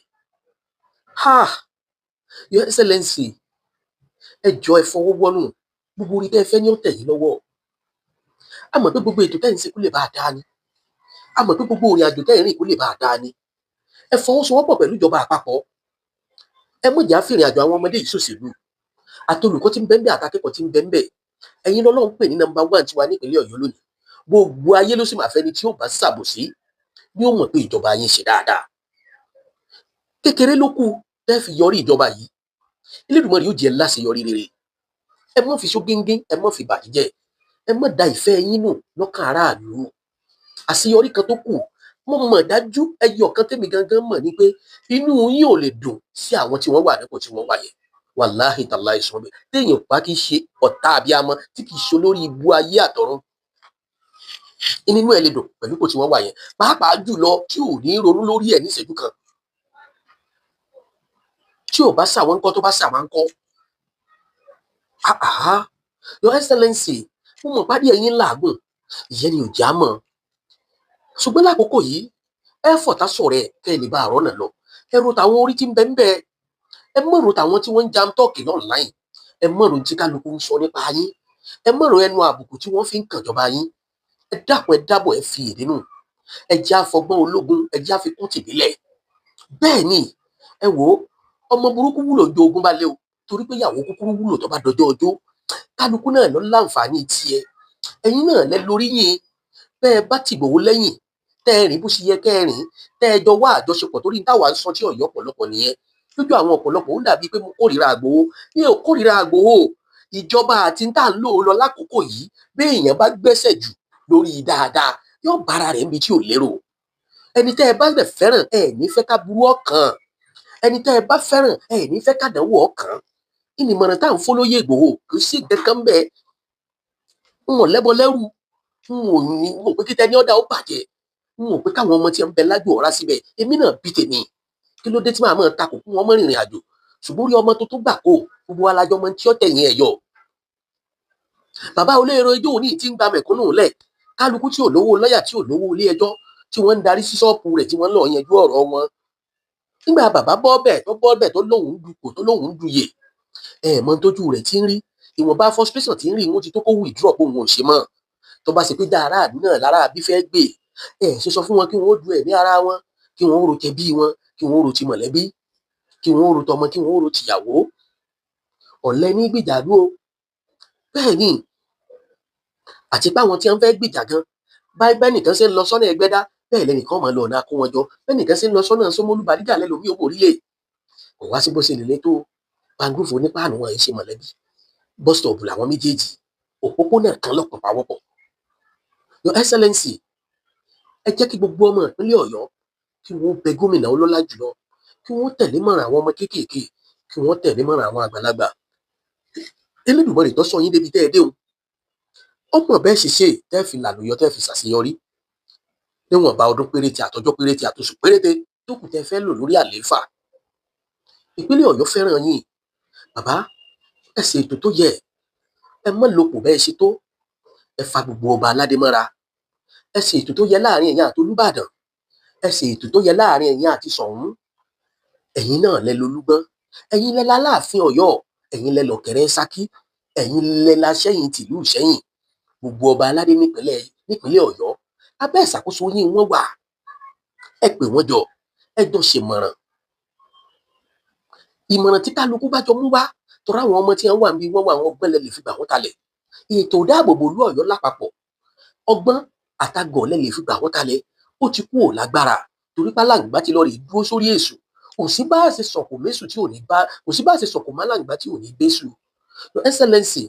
Ha, Your Excellency, ẹ jọ, ẹ fọwọ́ wọ́nù. Gbogbo orí tẹ́ ẹ fẹ́ ní ó tẹ̀ yín lọ́wọ́. A mọ̀ pé gbogbo ètò tẹ́ ń ṣe kó lè bá a dáa ni. A mọ̀ pé gbogbo ìrìn àjò tẹ́ ẹ̀ rìn kó lè bá a dáa ni. Ẹ fọwọ́sowọ́pọ̀ pẹ̀lú ìjọba àpapọ̀. Ẹ mọ̀ jẹ́ àfìrìn àjò àwọn ọmọdé yìí ṣòṣèlú. Àtolùkọ́ tí ń bẹ ńbẹ̀, àtàkẹ́kọ̀ọ́ tí ń bẹ ńbẹ̀, ẹ̀yin lọ́lọ́run pè ní number one tiwa nípínlẹ̀ Ọ̀yọ́ lónìí. Gbogbo ayé ló sì máa fẹ́ni tí ó bá ṣàbòsí ní ó mọ̀ pé ìjọba yín ṣe dáadáa. Kékeré ló kù tẹ́ fi yọrí ìjọba yìí. Elédùmarè yóò jẹ́ láṣeyọrí rere. Ẹ má fi ṣógíngín, ẹ má fi bàjẹ́, ẹ má da ìfẹ́ yín nù lọ́kàn aráàlú. Àṣeyọrí kan tó kù, mo mọ̀ dájú, ẹyọ kan tẹ́mi gangan mọ̀ ni pé inú yín ò lè dùn sí àwọn tí wọ́n wà nípò tí wọ́n wà yẹn. Wàláhì tàláhì sọ bẹ́ẹ̀, téèyàn bá kì í ṣe ọ̀tá abiyamọ, tí kì í ṣe olórí ibú ayé àtọ̀run, inú ẹ̀ lè dùn pẹ̀lú ipò tí wọ́n wà yẹn, pàápàá jùlọ tí ò ní ronú lórí ẹ̀ níṣẹ́jú kan. Tí ò bá ṣàwọn ńkọ́? Tó bá ṣàwọn ńkọ́? Ah ah, Your Excellency, mo mọ̀ pàdé ẹ̀yin làágùn, ìyẹn ni ò já mọ̀. Ṣùgbọ́n lákòókò yìí, ẹ fọ̀tá sọ̀rọ̀ ẹ̀ kẹ́ ẹ lè bá àrọ́ náà lọ. Ẹ ro tàwọn orí tí ń bẹ ń bẹ, ẹ mọ̀ ro tàwọn tí wọ́n ń jam tọ́ọ̀kì online, ẹ mọ̀ ro tí kálukú ń sọ nípa yín, ẹ mọ̀ ro ẹnu àbùkù tí wọ́n fi ń kànjọba yín. Ẹ dákun, ẹ dábọ̀, ẹ fi èdè nù. Ẹ jẹ́ àfọgbọ́n ológun, ẹ jẹ́ àfikún tìbílẹ̀. Bẹ́ẹ̀ ni, ẹ wò ó, ọmọ burúkú wúlò ju ogun bá lé o, torí pé ìyàwó kúkúrú wúlò tó bá dọjọ́ ọjọ́. Kálukú náà ló láǹfààní tiẹ̀. Ẹ̀yin náà lẹ lórí yín. Bẹ́ẹ̀ bá tìgbòho lẹ́yìn, tẹ́ ẹ rìn bó ṣe yẹ kẹ́ ẹ rìn, tẹ́ ẹ jọ wá àjọṣepọ̀, torí táwa ń sọ tí ọ̀yọ́ ọ̀pọ̀lọpọ̀ nìyẹn. Lójú àwọn ọ̀pọ̀lọpọ̀, ó dàbí pé mo kórìíra Ìgbòho. Mi ò kórìíra Ìgbòho. Ìjọba àti tá à ń lò ó lọ lákòókò yìí, bí èèyàn bá gbẹ́sẹ̀ jù lórí dáadáa, yóò bára rẹ̀ níbi tí ò lérò. Ẹni tẹ́ ẹ bá lè fẹ́ràn, ẹ ní fẹ́ ká burú ọkàn. Ẹni tẹ́ ẹ bá fẹ́ràn, ẹ ní fẹ́ ká dánwò ọkàn. Ìnìmọ̀ràn tá à ń fọlọ́yè Ìgbòho kò sí nǹkan kan bẹ́ẹ̀. N ò lẹ́bọ lẹ́rù, n ò ní n ò pé kí tẹni ọ̀dà ó bàjẹ́, n ò pé káwọn ọmọ tí ń bẹ lájò ọ̀rá síbẹ̀. Èmi náà bí tèmi, kí ló dé tí màá máa takò kún wọn mọ́ rìnrìn àjò? Ṣùgbọ́n orí ọmọ tuntun gbà kó gbogbo alájọ mọ tí ó tẹ̀yìn ẹ̀ yọ. Bàbá olóyèrò ijó òní tí ń gba mẹ̀kúnnù lẹ̀, kálukú tí ò lówó lọ́yà, tí ò lówó ilé ẹjọ́, tí wọ́n ń darí sí ṣọ́ọ̀pù rẹ̀, tí wọ́n lọ́ọ́ yanjú ọ̀rọ̀ wọn. Nígbà bàbá bọ́ bẹ̀ tó bọ́ bẹ̀, tó lóun dupò, tó lóun duyè, ẹ̀ mọ tójú rẹ̀ tí ń rí, ìwọ̀nba frustration tí ń rí, wọ́n ti tó kó withdraw pé òun ò ṣe mọ́. Tó bá ṣe pé dá aráàlú náà lára àbí fẹ́ gbé ẹ̀ ṣe, sọ fún wọn kí wọ́n ó du ẹ̀mí ara wọn, kí wọ́n ó ro tẹbí wọn, kí wọ́n ó ro ti mọ̀lẹ́bí, kí wọ́n ó ro tọmọ, kí wọ́n ó ro tìyàwó. Ọ̀lẹ ní gbìjàdú o. Bẹ́ẹ̀ ni, àti pé àwọn tí wọ́n fẹ́ gbìjà gan báyìí, bẹ́ẹ̀ nìkan ṣe ń lọ sọ́nà Ẹgbẹ́dá, bẹ́ẹ̀ lẹ́nìkan máa lọ ọ̀nà Akówọnjọ, bẹ́ẹ̀ nìkan ṣe ń lọ sọ́nà Ṣómólú Bàrígà, lẹ́lòmíì ó borílẹ̀. Kò wá sí bó ṣe lè le tó, Pangrove onípáànù wọn yìí ṣe mọ̀lẹ́bí. Bus stop làwọn méjèèjì, òpópónà kan lọ́pọ̀ pawọ́pọ̀. Your Excellency, ẹ jẹ́ kí gbogbo ọmọ ìpínlẹ̀ Ọ̀yọ́ kí wọ́n bẹ gómìnà ọlọ́lá jùlọ, kí wọ́n tẹ̀lé mọ̀ràn àwọn ọmọ kéékèèké, kí wọ́n tẹ̀lé mọ̀ràn àwọn àgbàlagbà. Elédùmarè tó sọ yín débi tẹ́ ẹ dé o, ọmọ bẹ́ẹ̀ ṣe ṣe tẹ́ fi làlùyọ, tẹ́ fi ṣàṣeyọrí níwọ̀nba ọdún péréte, àtọjọ́ péréte, àtòṣù péréte tó kù tẹ́ fẹ́ lò lórí àlééfà. Ìpínlẹ̀ Ọ̀yọ́ fẹ́ràn yín, bàbá. Ẹ ṣe ètò tó yẹ, ẹ mọ́ lopò bẹ́ẹ̀ ṣe tó. Ẹ fa gbogbo ọba aládé mọ́ra. Ẹ ṣe ètò tó yẹ láàrin ẹ̀yin àti Olúbàdàn. Ẹ ṣe ètò tó yẹ láàrin ẹ̀yin àti Ṣọ̀ún. Ẹ̀yin náà lẹ lolúgbọ́n, ẹ̀yin lẹ láláàfin Ọ̀yọ́, ẹ̀yin lẹ lọ̀kẹ̀rẹ̀ Ṣakí, ẹ̀yin lẹ láṣẹ́yìn tìlú Ìṣẹ́yìn. Gbogbo ọba aládé nípínlẹ̀ Ọ̀yọ́, abẹ́ ìṣàkóso yín wọ́n wà. Ẹ pè wọ́n jọ, ẹ jọ ṣèmọ̀ràn. Ìmọ̀ràn tí kálukú bá jọ mú wá, torí àwọn ọmọ tí wọ́n wà níbi wọ́n wà, àwọn ọgbọ́n lẹ lè fi gbà wọ́n kalẹ̀. Ètò ìdáàbòbò ìlú Ọ̀yọ́ lápapọ̀, ọgbọ́n àtagọ̀ lẹ lè fi gbà wọ́n kalẹ̀. Ó ti kú ò lágbára, torí pálàǹgbá ti lọ rè dúró sórí èṣù. Kò sí bá a ṣe sọ̀kò mésù tí ò ní bá, kò sí bá a ṣe sọ̀kò málàǹgbá tí ò ní bésù. Your Excellency,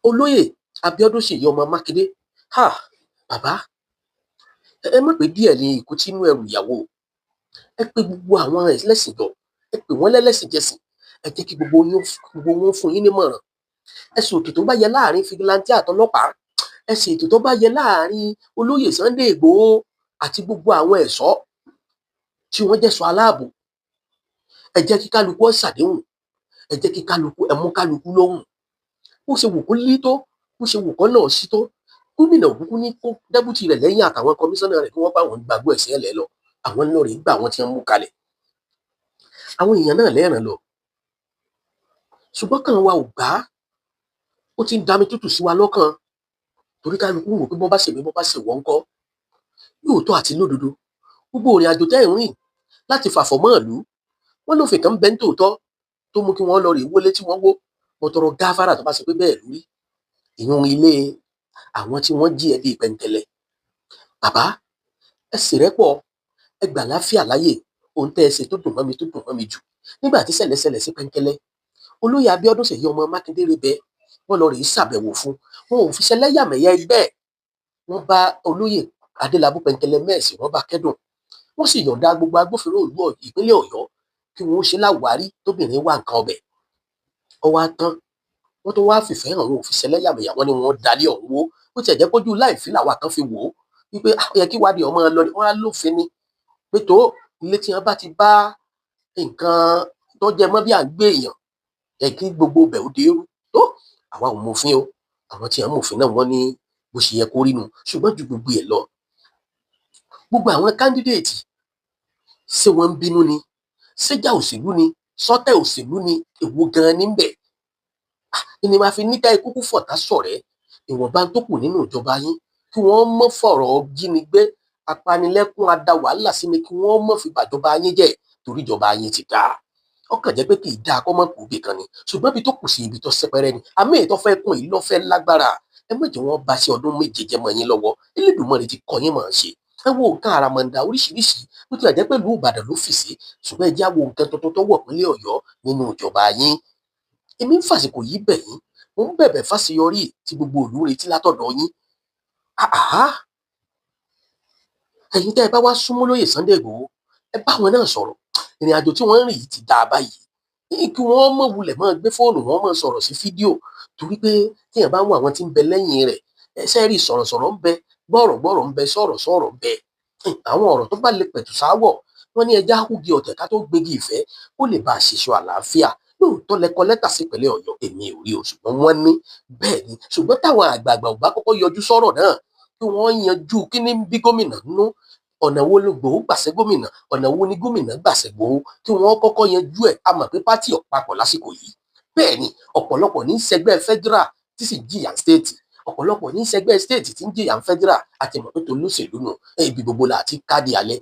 Olóyè Abíọ́dún Ṣèyí ọmọ Mákindé, ha bàbá, ẹ má pé díẹ̀ ní ikú tí inú ẹrù ìyàwó. Ẹ pé gbogbo àwọn ẹlẹ́sìn jọ, ẹ pè wọ́n lẹ́lẹ́sìn jẹsìn. Ẹ jẹ́ kí gbogbo yín, gbogbo wọn fún yín nímọ̀ràn. Ẹ ṣe ètò tó bá yẹ láàrin vigilante àtọlọ́pàá. Ẹ ṣe ètò tó bá yẹ láàrin Olóyè Sunday Ìgbòho àti gbogbo àwọn ẹ̀ṣọ́ tí wọ́n jẹ́ṣọ́ aláàbò. Ẹ jẹ́ kí kálukú ó ṣàdéhùn. Ẹ jẹ́ kí kálukú, ẹ mú kálukú lóhùn. Bó ṣe wù kó lí tó, bó ṣe wù kó náà sí tó, gómìnà òkúkú ní kó deputy rẹ̀ lẹ́yìn àtàwọn kọmíṣánná rẹ̀ kí wọ́n bá wọn gbàgbọ́ ẹ̀sìn ẹ̀lẹ́ lọ. Àwọn ńlọ rè gbà wọ́n tí wọ́n mú kalẹ̀, àwọn èèyàn náà lẹ́ràn lọ. Ṣùgbọ́n kàn wa ò gbà á, ó ti ń dami tútù sí wa lọ́kàn, torí kálukú wò pé bọ́ bá ṣèmí, bọ́ bá ṣèwọ́ ńkọ́. Lóòótọ́ àti lódodo, gbogbo ìrìn àjò tẹ́ ẹ̀ ń rìn láti fàfọ̀ mọ́ ìlú, wọ́n lófin kan ń bẹ ní tòótọ́ tó mú kí wọ́n lọ rèé wọlé tí wọ́n wó. Mo tọrọ gáfárà tó bá ṣe pé bẹ́ẹ̀ lórí ìyún ilé àwọn tí wọ́n jí ẹbí Pẹ̀ǹkẹ̀lẹ̀. Bàbá, ẹ sì rẹ́pọ̀, ẹ gbà láfíà láyè. Ohun tẹ́ ẹ ṣe tó dùn mọ́ mi, tó dùn mọ́ mi jù nígbà tí ṣẹlẹ̀ ṣẹlẹ̀ sí Pẹ̀ǹkẹ̀lẹ̀, olóyè Abíọ́dún Ṣèyí ọmọ Mákindé rebẹ, wọ́n lọ rèé ṣàbẹ̀wò fún wọn. Ò fi ṣẹlẹ́yàmẹ̀yà ẹgbẹ́. Wọ́n bá olóyè Adélábù Pẹ̀ǹkẹ̀lẹ̀ mẹ́ẹ̀sì, wọ́n bá kẹ́dùn, wọ́n sì yọ̀ǹda gbogbo agbófinró ìlú ìpínlẹ̀ Ọ̀yọ́ kí wọ́n ṣe láwárí tóbìnrin wá nǹkan ọbẹ̀. Ọwọ́ á tán, wọ́n tó wá fìfẹ́ hàn, wọn ò fi ṣẹlẹ́yàmẹ̀yà. Wọ́n ní wọ́n dalé ọ̀hún wó. Bó tiẹ̀ jẹ́ pójú láìfí làwa kan fi wò ó wípé ó yẹ kí ìwádìí ọmọ lọ, wọ́n á lófin ni pé tó ilé tí wọ́n bá ti bá nǹkan tó jẹ mọ́ bí à ń gbé èèyàn ẹ kí gbogbo ibẹ̀ ó dé rú. Tó àwa ò mọ̀fin o, àwọn tí wọ́n mọ̀fin náà wọ́n ní bó ṣe yẹ kó rí nu. Ṣùgbọ́n ju gbogbo ẹ̀ lọ, gbogbo àwọn candidate, ṣé wọ́n ń bínú ni? Ṣéjà òṣèlú ni? Sọ́tẹ̀ òṣèlú ni? Èwo gan-an ní bẹ̀ ni màá fi níta ikú fọ̀tá ṣọ̀rẹ́? Ìwọ̀nba tó kù nínú ìjọba yín, kí wọ́n mọ́ fọ̀rọ̀ jínigbé, apanilẹ́kún, ada wàhálà sí ni, kí wọ́n mọ́ fi bàjọba yín jẹ́, torí ìjọba yín ti dáa. Ó kàn jẹ́ pé kì í dáa kọ́ mọ́ kù ibì kan ni, ṣùgbọ́n ibi tó kù sí, ibi tó sẹ́pẹ́rẹ́ ni. Àmì èyí tó fẹ́ kún yìí lọ́fẹ́ lágbára. Ẹ má jẹ́ wọ́n bá sí ọdún 7 jẹ́ mọ́ yín lọ́wọ́. Elédùmarè ti kọ́ yín mọ̀ ọ́n ṣe. Ẹ wo nǹkan àràmọ̀ǹdà oríṣiríṣi. Bó tilẹ̀ jẹ́ pẹ̀lú Ìbàdàn ló fì sí, ṣùgbọ́n ẹ já wo nǹkan tuntun tó wọ̀ pínlẹ̀ Ọ̀yọ́ nínú ìjọba yín. Èmi ń fàsìkò yìí bẹ̀ yín, mo ń bẹ̀bẹ̀ fáṣeyọrí tí gbogbo ìlú retí látọ̀dọ̀ yín. Àhá, ẹ̀yin tẹ́ ẹ bá wá súnmọ́ lóyè Sunday Igboho, ẹ bá wọn náà sọ̀rọ̀. Ìrìn àjò tí wọ́n ń rìn yìí ti dáa báyìí, kí wọ́n mọ̀ wulẹ̀ máa gbé fóònù wọn máa sọ̀rọ̀ sí fídíò, torí pé téèyàn bá ń wo àwọn tí ń bẹ lẹ́yìn rẹ̀, ẹsẹ̀ rí sọ̀rọ̀sọ̀rọ̀ ń bẹ, gbọ́rọ̀gbọ́rọ̀ ń bẹ, sọ̀rọ̀sọ̀rọ̀ ń bẹ. Àwọn ọ̀rọ̀ tó bá lè pẹ̀tù sáwọ̀, wọ́n ní ẹja húgi ọ̀tẹ̀ ká tó gbégi ìfẹ́ kó lè bá a ṣèṣọ àlàáfíà. Lóòótọ́ lẹ kọ lẹ́tà sí ìpínlẹ̀ Ọ̀yọ́, èmi ò rí o, ṣùgbọ́n wọ́n ní bẹ́ẹ̀ ni. Ṣùgbọ́n táwọn àgbààgbà ò bá kọ́kọ́ yọjú sọ́rọ̀ náà, kí wọ́n yanjú kí ní bí gómìnà nínú, ọ̀nà wo ló Ìgbòho gbàṣẹ gómìnà, ọ̀nà wo ni gómìnà gbàṣẹ Ìgbòho, kí wọ́n kọ́kọ́ yanjú ẹ̀. A mọ̀ pé party ò papọ̀ lásìkò yìí. Bẹ́ẹ̀ ni ọ̀pọ̀lọpọ̀ ní sẹgbẹ́ federal tí sì jìyà state, ọ̀pọ̀lọpọ̀ ní sẹgbẹ́ state tí ń jìyà federal. Àti mọ̀ pé tolóṣèlú nù, ibi gbogbo la ti káàdì alẹ́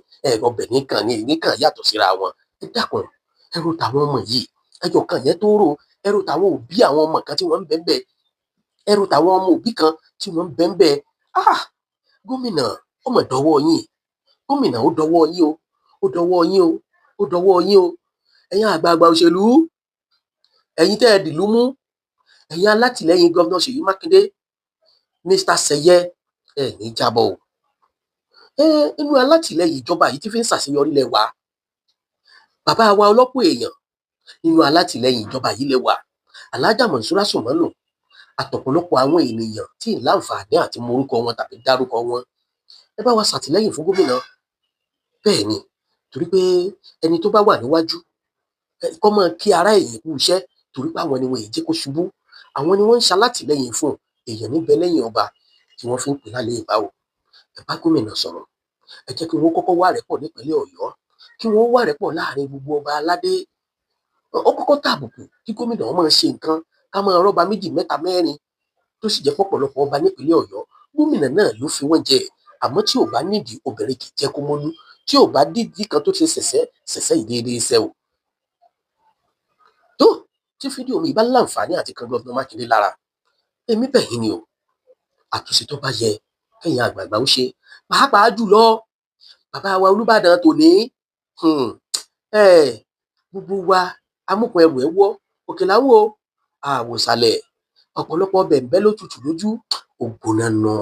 ọbẹ̀ nìkan ní nìkan yàtọ̀ síra wọn. Ẹ dákun, ẹrù tàwọn ọmọ yìí ẹjọ kan yẹn tó rò, ẹrù tàwọn òbí àwọn ọmọ kan tí wọ́n ń bẹ́ẹ̀, ẹrù tàwọn ọmọ òbí kan tí wọ́n ń bẹ́ẹ̀. Ah, gómìnà, ọmọ dọwọ́ yín. Gómìnà, ó dọwọ́ yín o, ó dọwọ́ yín o, ó dọwọ́ yín o. Ẹ̀yin àgbààgbà òṣèlú, ẹ̀yin tẹ́ ẹ dìlú mú, ẹ̀yin alátìlẹ́yìn gómìnà Ṣèyí Mákindé, Mr Seye, ẹ ní jábọ̀ o. Ẹ inú alátìlẹ́yìn ìjọba yìí ti fi ń ṣàṣeyọrí lẹ wà. Bàbá wa ọlọ́pọ̀ èèyàn nínú alátìlẹ́yìn ìjọba yìí lẹ wà, Alhaja Monsura Sùmọ́nù, àtọ̀pọ̀lọpọ̀ àwọn ènìyàn tí ì láǹfààní àti morúkọ wọn tàbí dárúkọ wọn. Ẹ bá wa ṣàtìlẹ́yìn fún gómìnà. Bẹ́ẹ̀ ni, torí pé ẹni tó bá wà níwájú kó máa kí ará èèyàn kú iṣẹ́, torí pé àwọn ni wọn èyí jẹ́ kó ṣubú, àwọn ni wọ́n ń ṣalátìlẹ́yìn fún èèyàn níbẹ̀ lẹ́yìn ọba tí wọ́n fi ń pè lálẹ́ ìbáwò. Ẹ bá gómìnà sọ̀rọ̀, ẹ jẹ́ kí wọ́n kọ́kọ́ wá rẹ́pọ̀ nípínlẹ̀ Ọ̀yọ́, kí wọ́n wá rẹ́pọ̀ láàrin gbogbo ọba aládé. Ó kọ́kọ́ tàbùkù kí gómìnà máa ṣe nǹkan ká máa rọ́ba méjì, mẹ́ta, mẹ́rin, tó sì jẹ́ pọ̀pọ̀lọpọ̀ ọba nípínlẹ̀ Ọ̀yọ́, gómìnà náà ló fi wọ́n jẹ. Àmọ́ tí ò bá nídìí, obìnrin kì í jẹ́ kó mólú. Tí ò bá dídí kan tó ṣe ṣẹ̀ṣẹ̀ ṣẹ̀ṣẹ̀ ìdéédéé iṣẹ́ o. Tó tí fídíò mi bá láǹfààní àti kan gómìnà Mákindé lára, èmi bẹ̀ yín ni o, àtúnṣe tó bá yẹ kẹ́yìn àgbààgbà ó ṣe, pàápàá jùlọ bàbá wa Olúbàdàn tòní, gbogbo wa amúkùn ẹrù ẹ wọ́ òkè láwò àwòsàlẹ̀, ọ̀pọ̀lọpọ̀ bẹ̀ǹbẹ́ ló tutù lójú ògbóná nà.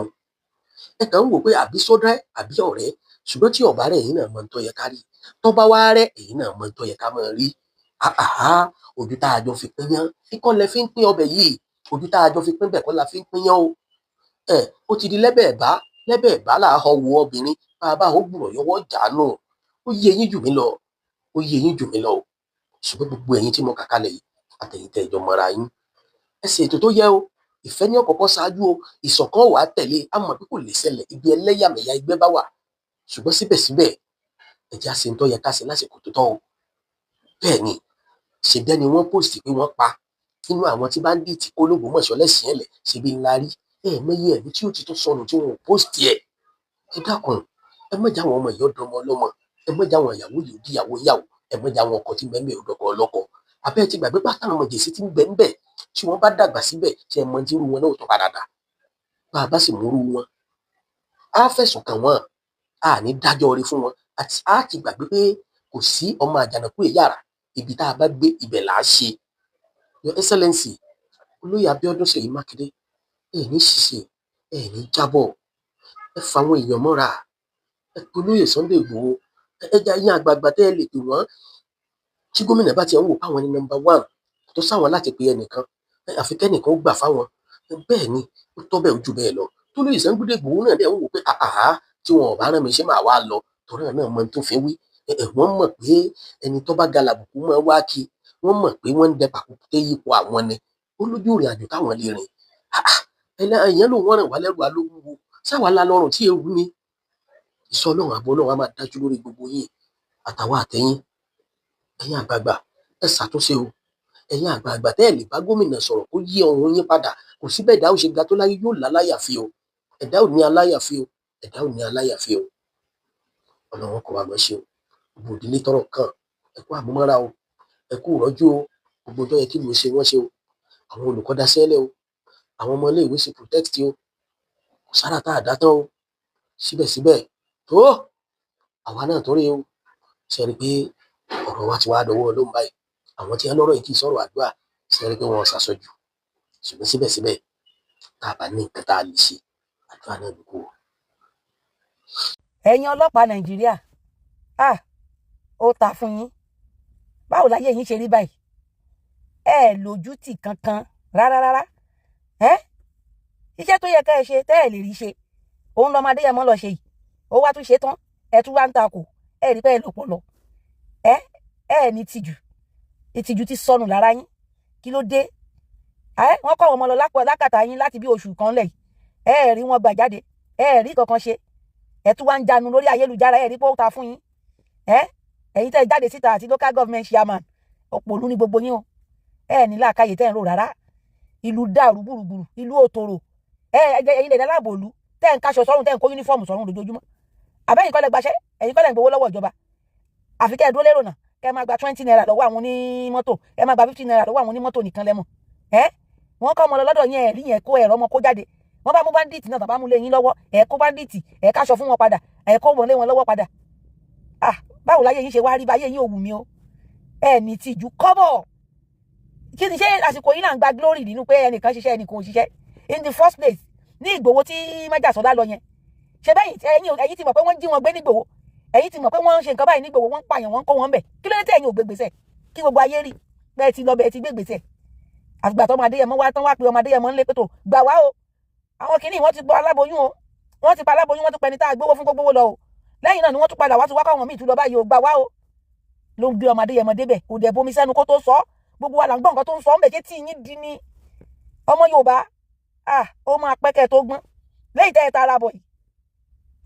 Ẹ kàn ń wò pé àbí sọ́dẹ́ àbí ọ̀rẹ́, ṣùgbọ́n tí ọ̀bá rẹ̀, ẹ̀yin náà mọ̀ ń tó yẹ ká rí. Tó bá wá rẹ́, ẹ̀yin náà mọ̀ ń tó yẹ ká máa rí. Àhá, ojú tá a jọ fi pín yán kíkọ́ lẹ fi ń pín ọbẹ̀ yìí, ojú tá a jọ fi pín bẹ̀ kọ́ la fi ń pín yán o. Ẹ ó ti di lẹ́bẹ̀ẹ́bá lẹ́bẹ̀ẹ́bá là á họ wo obìnrin bá a bá ó gbùrọ̀ yọwọ́ jàánù. Ó yé yín jù mí lọ, ó yé yín jù mí lọ o. Ṣùgbọ́n gbogbo ẹ̀yin tí mo kà kalẹ̀ yìí, àtẹ̀yin tẹ́ ẹ jọ mọ́ra yín, ẹ ṣe ètò tó yẹ o. Ìfẹ́ ní ọ̀kọ̀ọ̀kọ̀ ṣáájú o, ìṣọ̀kan wàá tẹ̀lé. A mọ̀ pé kò lè ṣẹlẹ̀ ibi ẹlẹ́yàmẹ̀yà ẹgbẹ́ bá wà, ṣùgbọ́n síbẹ̀síbẹ̀ ẹ jẹ́ á ṣe ń tó yẹ ká ṣe lásìkò tó tọ́ o. Bẹ́ẹ̀ ni, ṣèbí ẹni wọ́n post pé wọ́n pa nínú àwọn tí bandit kó l'Ógbómọ̀ṣọ́ lẹ́sìn ẹ̀lẹ̀, ṣebí ńlá rí ẹ mọyì ẹ̀mí tí ó ti tún sọnù tí wọn ò post ẹ̀. Ẹ dákun, Ẹ má jẹ́ àwọn ọmọ yìí ó dọmọ ọlọ́mọ, ẹ má jẹ́ àwọn ìyàwó yìí ó díyàwó yàwó, ẹ má jẹ́ àwọn ọkọ tí ń bẹ ń bẹ ó dọkọ ọlọ́kọ. Abẹ́ ti gbàgbé pátá àwọn jèsì tí ń bẹ ń bẹ, tí wọ́n bá dàgbà síbẹ̀, ṣe é mọ tí irú wọn náà tó padà dà? Bá a bá sì múrú wọn, á fẹ̀sùn kàn wọ́n, á ní dájọ́ rí fún wọn. Àti á ti gbàgbé pé kò sí ọmọ àjànàkú èyàrá, ibi tá a bá gbé ibẹ̀ là á ṣe. Your Excellency Olóyè Abíọ́dún Ṣèyí Mákindé, ẹ ní ṣìṣe, ẹ ní jábọ̀. Ẹ fa àwọn èèyàn mọ́ra, ẹ pe olóyè Sunday Igboho, ẹ jẹ́ ayé àgbààgbà tẹ́ ẹ lè pè wọ́n. Tí gómìnà bá tiẹ̀ ń wò páwọn ní number one tó sáwọn láti pe ẹnìkan, àfi kẹ́nìkan ó gbà fáwọn. Bẹ́ẹ̀ ni, ó tọ́ bẹ́ẹ̀, ó jù bẹ́ẹ̀ lọ. Tó lóyè Sunday Igboho náà dẹ̀ ń wò pé àhá, tí wọn ò bá rán mi ṣé màá wá lọ? Torí náà mọ tó fi wí. Wọ́n mọ̀ pé ẹni tó bá ga làbùkù máa wá kí. Wọ́n mọ̀ pé wọ́n ń dẹ pàkúté yípo àwọn ni. Ó lójú ìrìn àjò táwọn lè rìn. Èèyàn ló wọ́n rìn wá lẹ́rù alówúwo sáwà la lọ́rùn tí ewu ni ìsọ. Ọlọ́run, àbọ̀ Ọlọ́run á máa dájú lórí gbogbo yín àtàwọn àtẹ̀yìn. Ẹ̀yin àgbààgbà, ẹ ṣàtúnṣe o. Ẹ̀yin àgbààgbà tẹ́ ẹ̀ lè bá gómìnà sọ̀rọ̀ kó yí ọ̀hún yín padà, kò sí bẹ́ẹ̀. Ẹ̀dá ò ṣe ga tó láyé, yóò láláyàfi o. Ẹ̀dá ò ní aláyàfi o. Ẹ̀dá ò ní aláyàfi o. Ọlọ́run kò wá mọ̀ ṣe o. Gbogbo ìdílé tọ́rọ̀ kàn, ẹ kú àmúmọ́ra o, ẹ kú ìrọ́jú o. Gbogbo tó yẹ kí ló ṣe, wọ́n ṣe o. Àwọn olùkọ́ daṣẹ́lẹ̀ o, àwọn ọmọ iléèwé ṣe protest o. Kò sára tá a dá tán o. Síbẹ̀síbẹ̀ tó àwa náà tó rí o, ṣe rí i pé ọ̀rọ̀ wa ti wá dọwọ́ Ọlọ́run báyìí? Àwọn tí wọ́n lọ́rọ̀ yìí kì í sọ̀rọ̀ àdúrà, ṣe rí i pé wọ́n ṣàṣọjù? Ṣùgbọ́n síbẹ̀síbẹ̀, tá a bá ní nǹkan tá a lè ṣe, àdúrà náà ló kù o. Ẹ̀yin ọlọ́pàá Nàìjíríà, ah, ó ta fún yín. Báwo láyé yín ṣe rí báyìí? Ẹ lójútì kankan rárá rárá. Ẹ iṣẹ́ tó yẹ ká ẹ ṣe tẹ́ ẹ lè rí ṣe, òun lọ́mọ Adéyẹmọ lọ ṣe yìí. Ó wá tún ṣe tán, ẹ tún wá ń takò. Ẹ rí pé ẹ lọ́pọlọ, ẹ ẹ ní tìjú, ìtìjú ti sọnù lára yín. Kí ló dé? Ẹ wọ́n kọ́ àwọn ọmọ lọ lápò lákàtà yín láti bí oṣù kan lẹ̀ yìí. Ẹ rí wọn gbà jáde, ẹ rí kankan ṣe, ẹ tún wá ń jánu lórí ayélujára. Ẹ rí pé ó ta fún yín. Ẹ ẹ̀yin tẹ́ ẹ jáde síta àti local government chairman, òpònú ní gbogbo yín o. Ẹ ní làákàyè tẹ́ ẹ ń rò rárá. Ìlú dàrú gbùrùgbùrù, ìlú òtòrò. Ẹ ẹ̀yin lè dá láàbò ìlú tẹ́ ẹ ń kaṣọ sọ́run, tẹ́ ẹ ń kó uniform sọ́run lójoojúmọ́. Àbẹ́yìn kọ́ lẹ gbaṣẹ́, ẹ̀yin kọ́ lẹ ń gbowó lọ́wọ́ ìjọba. Àfi kẹ́ ẹ dúró lérò náà, kẹ́ ẹ máa gba 20 naira lọ́wọ́ àwọn onímọ́tò, kẹ́ ẹ máa gba 50 naira lọ́wọ́ àwọn onímọ́tò nìkan lẹ́mọ̀. Ẹ wọ́n kọ́ ọmọ lọ lọ́dọ̀ yẹn, ẹ̀rí yẹn kó ẹ̀rọ ọmọ kó jáde. Wọ́n bá mú bandit náà, tàbá mú lé yín lọ́wọ́, ẹ̀ kó bandit, ẹ̀ káṣọ fún wọn padà, ẹ̀ kó wọn lé wọn lọ́wọ́ padà. Ah, báwo láyé yín ṣe wá rí báyé yín? Ò wù mí o. Ẹ ní tìjú kọ́bọ̀. Kí ni ṣé àsìkò yìí là ń gba glory nínú pé ẹnìkan ṣiṣẹ́, ẹnìkan ò ṣiṣẹ́? In the first place, ní Ìgbòho tí májàsọ́lá lọ yẹn, ṣe bẹ́yìn ẹ̀yin ti mọ̀ pé wọ́n jí wọn gbé nígbòho, ẹ̀yin ti mọ̀ pé wọ́n ń ṣe nǹkan báyìí nígbòho, wọ́n ń pààyàn, wọ́n ń kó wọn bẹ̀. Kí ló dé tẹ̀ ẹ̀yin ò gbé gbèsè kí gbogbo ayé rí bẹ́ẹ̀ ti lọ, bẹ́ẹ̀ ti gbé gbèsè? Àgbà tó ọmọ Adéyẹmọ wá tán, wá pé ọmọ Adéyẹmọ ń lé pé tó gbà wá o. Àwọn kìíní wọ́n ti gbọ́ aláboyún o, wọ́n ti pa aláboyún, wọ́n ti pẹni tá a gbówó fún gbogbo lọ o. Lẹ́yìn náà ni wọ́n tún padà wá tún wá káwọn míì tún lọ báyìí o, gbà wá o. Ló ń gbé ọmọ Adéyẹmọ débẹ̀, kò dẹ̀ bomi sẹ́nu kó tó sọ. Gbogbo wa là ń gbọ́ nǹkan tó ń sọ ń bẹ̀. Ṣé tí yín di ní ọmọ Yorùbá? Ah, ó máa pẹ́ kẹ́ tó gbọ́n lẹ́yìn tẹ́ ẹ tara bọ̀ yìí.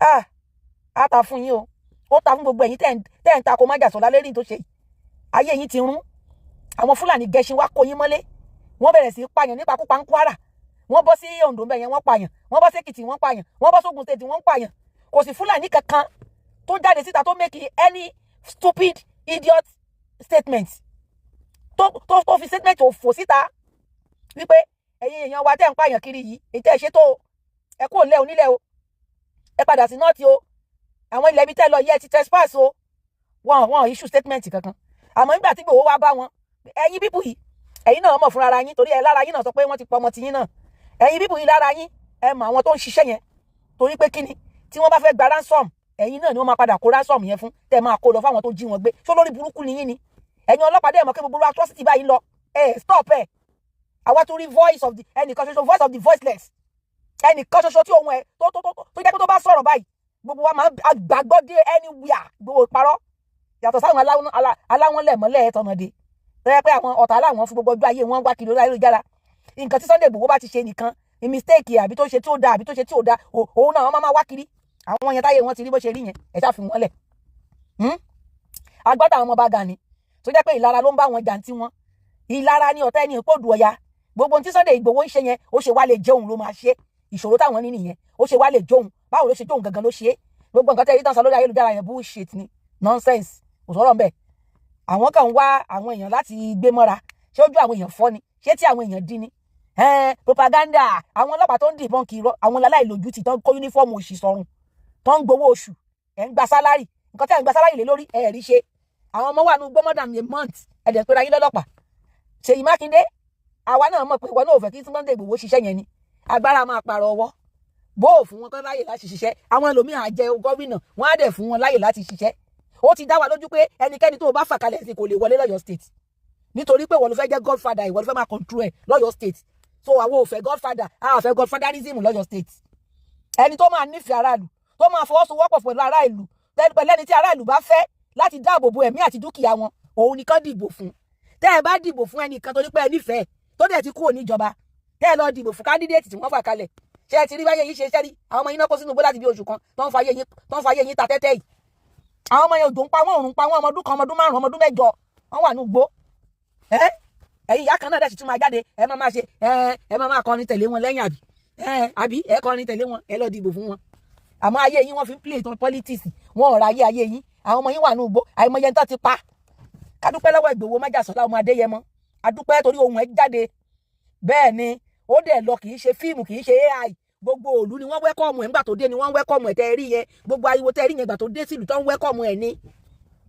Ah, á ta fún yín o. Ó ta fún gbogbo ẹ̀yin tẹ́ ẹ̀ ń takò májàsọ́lá lérí tó ṣe yìí. Ayé yín ti rún. Àwọn Fúlàní gẹṣin wá kó yín mọ́lé, wọ́n bẹ̀rẹ̀ sí í pààyàn nípakúpa ń Kwara, wọ́n bọ́ sí Oǹdó ńbẹ̀ yẹn, wọ́n pààyàn, wọ́n bọ́ sí Èkìtì, wọ́n pààyàn, wọ́n bọ́ sógun State, wọ́n pààyàn. Kò sí Fúlàní kankan tó jáde síta tó make any stupid idiot statement, tó fi statement òfò síta wípé ẹ̀yin èèyàn wa tẹ́ ń pààyàn kiri yìí, èyí tẹ́ ẹ ṣe tó o, ẹ kúrò nílẹ̀ onílẹ̀ o, ẹ padà sí north o, àwọn ilẹ̀ ibi tẹ́ lọ yẹ ẹ ti trespass o. Wọn issue statement kankan. Àmọ́ nígbà tí Ìgbòho wá bá wọn, ẹ̀yin people yìí, ẹ̀yin náà mọ̀ fúnra ara yín, torí ẹ lára yín náà sọ pé wọ́n ti pọ̀ ọmọ tiyín náà. Ẹ̀yin people yìí, lára yín, ẹ mọ̀ àwọn tó ń ṣiṣẹ́ yẹn, torí pé kíni, tí wọ́n bá fẹ́ gba ransom, ẹ̀yin náà ni wọ́n máa padà kó ransom yẹn fún, tẹ́ máa kó lọ fáwọn tó jí wọn gbé. Ṣó lórí burúkú ni yín ni? Ẹ̀yin ọlọ́pàá dẹ̀ mọ̀ kí gbogbo atrocity báyìí lọ, ẹ stop ẹ̀. Àwa tún rí voice of the ẹnìkan ṣoṣo, voice of the voiceless, ẹnìkan ṣoṣo tí ohun ẹ̀ tó jẹ́ pé tó bá sọ̀rọ̀ báyìí, gbogbo wa máa gbàgbọ́ dé anywhere. Gbogbo parọ́ yàtọ̀ sáwọn aláwọn lẹ̀ mọ́lẹ̀ tọ̀nàdé tó yẹ pé àwọn ọ̀tá aláwọn fún gbogbo ọjọ́ ayé wọn wá kiri lórí ayélujára. Nǹkan tí Sunday Igboho bá ti ṣe nìkan, mistake àbí tó ṣe tí ó da, àbí tó ṣe tí ò da, òun náà wọ́n máa wá kiri. Àwọn yẹn táyé wọn ti rí bó ṣe rí yẹn, ẹ̀ ṣáà fi wọ́n lẹ̀. Agbọ́dọ̀ àwọn ọmọ bá Gani tó jẹ́ pé ìlara ló ń bá wọn jà tí wọn ìlara ní ọ̀tá ẹni ìpòdù ọ̀ya. Gbogbo ohun tí Sunday Igboho ń ṣe yẹn, ó ṣe wá lè jẹun ló máa ṣe. Ìṣòro táwọn ní nìyẹn. Ó ṣe wá lè jóun? Báwo ló ṣe jóun gangan ló ṣe é? Gbogbo nǹkan tẹ́ ẹ rí tán sọ lórí ayélujára yẹn, bullshit ni, nonsense, kò sọ̀rọ̀ ńbẹ̀. Àwọn kan ń wá àwọn èèyàn láti gbé mọ́ra. Ṣé ojú àwọn èèyàn fọ́ ni? Ṣé tí àwọn èèyàn dín ni? Propaganda. Àwọn ọlọ́pàá tó ń dìbọn kiri, àwọn aláìlójútì tó ń kó uniform òṣì sọ́rùn, tó ń gbowó oṣù, ẹ̀ ń gba salary. Nǹkan tí ẹ̀ ń gba salary lé lórí, ẹ̀ rí ṣe. Àwọn ọmọ wà nù gbọ́ more than a month, ẹ̀ dẹ̀ pera yín lọ́lọ́pàá. Ṣèyí Mákindé, àwa náà mọ̀ pé ìwọ náà ò fẹ́ kí Sunday Igboho ṣiṣẹ́ yẹn ni. Agbára máa pààrọ̀ ọwọ́. Bó o fún wọn kán láyè láti ṣiṣẹ́, àwọn ẹlòmíín á jẹ gómìnà, wọn á dẹ̀ fún wọn láyè láti ṣiṣẹ́. Ó ti dá wa lójú pé ẹnikẹ́ni tó o bá fà kalẹ̀ sí kò lè wọlé lọ́yọ̀ State, nítorí pé ìwọ ló fẹ́ jẹ́ godfather, ìwọ ló fẹ́ máa control ẹ̀ lọ́yọ̀ State. So àwọn ò fẹ́ godfather, a ò fẹ́ godfatherism lọ́yọ̀ State. Ẹni tó máa nífẹ̀ẹ́ aráàlú, tó máa fọwọ́sowọ́pọ̀ pẹ̀lú ará ìlú, pẹ̀lú ẹni tí aráàlú bá fẹ́ láti dáàbò bo ẹ̀mí àti dúkìá wọn, òun nìkan dìbò fún. Tẹ́ ẹ bá dìbò fún ẹnìkan torí pé ẹ nífẹ̀ẹ́, tó dẹ̀ ti kúrò níjọba, tẹ́ ẹ lọ dìbò fún candidate tí wọ́n fà kalẹ̀, ṣé ẹ ti rí báyẹn yìí ṣe? Ṣẹ́rí àwọn ọmọ yín náà kó sínú igbó láti bí oṣù kan, tó ń fa ayé yín ta tẹ́tẹ́ yìí. Àwọn ọmọ yẹn, òjò ń pa wọ́n, òrùn ń pa wọ́n, ọmọ ọdún 1, ọmọ ọdún 5, ọmọ ọdún 8, wọ́n wà ní igbó. Ẹ ẹ̀yin ìyá kan náà dẹ̀ sì tún máa jáde, ẹ máa máa ṣe, ẹ máa máa kọrin tẹ̀lé wọn lẹ́yìn, àbí ẹ àbí ẹ kọrin tẹ̀lé wọn, ẹ lọ dìbò fún wọn. Àmọ́ ayé yín, wọ́n fi ń play tán politics. Wọn ò ra ayé ayé yín. Àwọn ọmọ yín wà ní igbó, àìmọye ń tán ti pa. Kádúpẹ́ lọ́wọ́ Ìgbòho májàsọ́lá ọmọ Adéyẹmọ. Adúpẹ́ torí ohun ẹ̀ jáde. Bẹ́ẹ̀ ni, ó dẹ̀ lọ. Kì í ṣe fíìmù, kì í ṣe AI. Gbogbo òlu ni wọ́n welcome ẹ̀ ńgbà tó dé, ni wọ́n welcome ẹ̀. Tẹ́ ẹ rí yẹn, gbogbo ariwo tẹ́ ẹ rí yẹn gbà tó dé sílùú tó ń welcome ẹ̀ ni.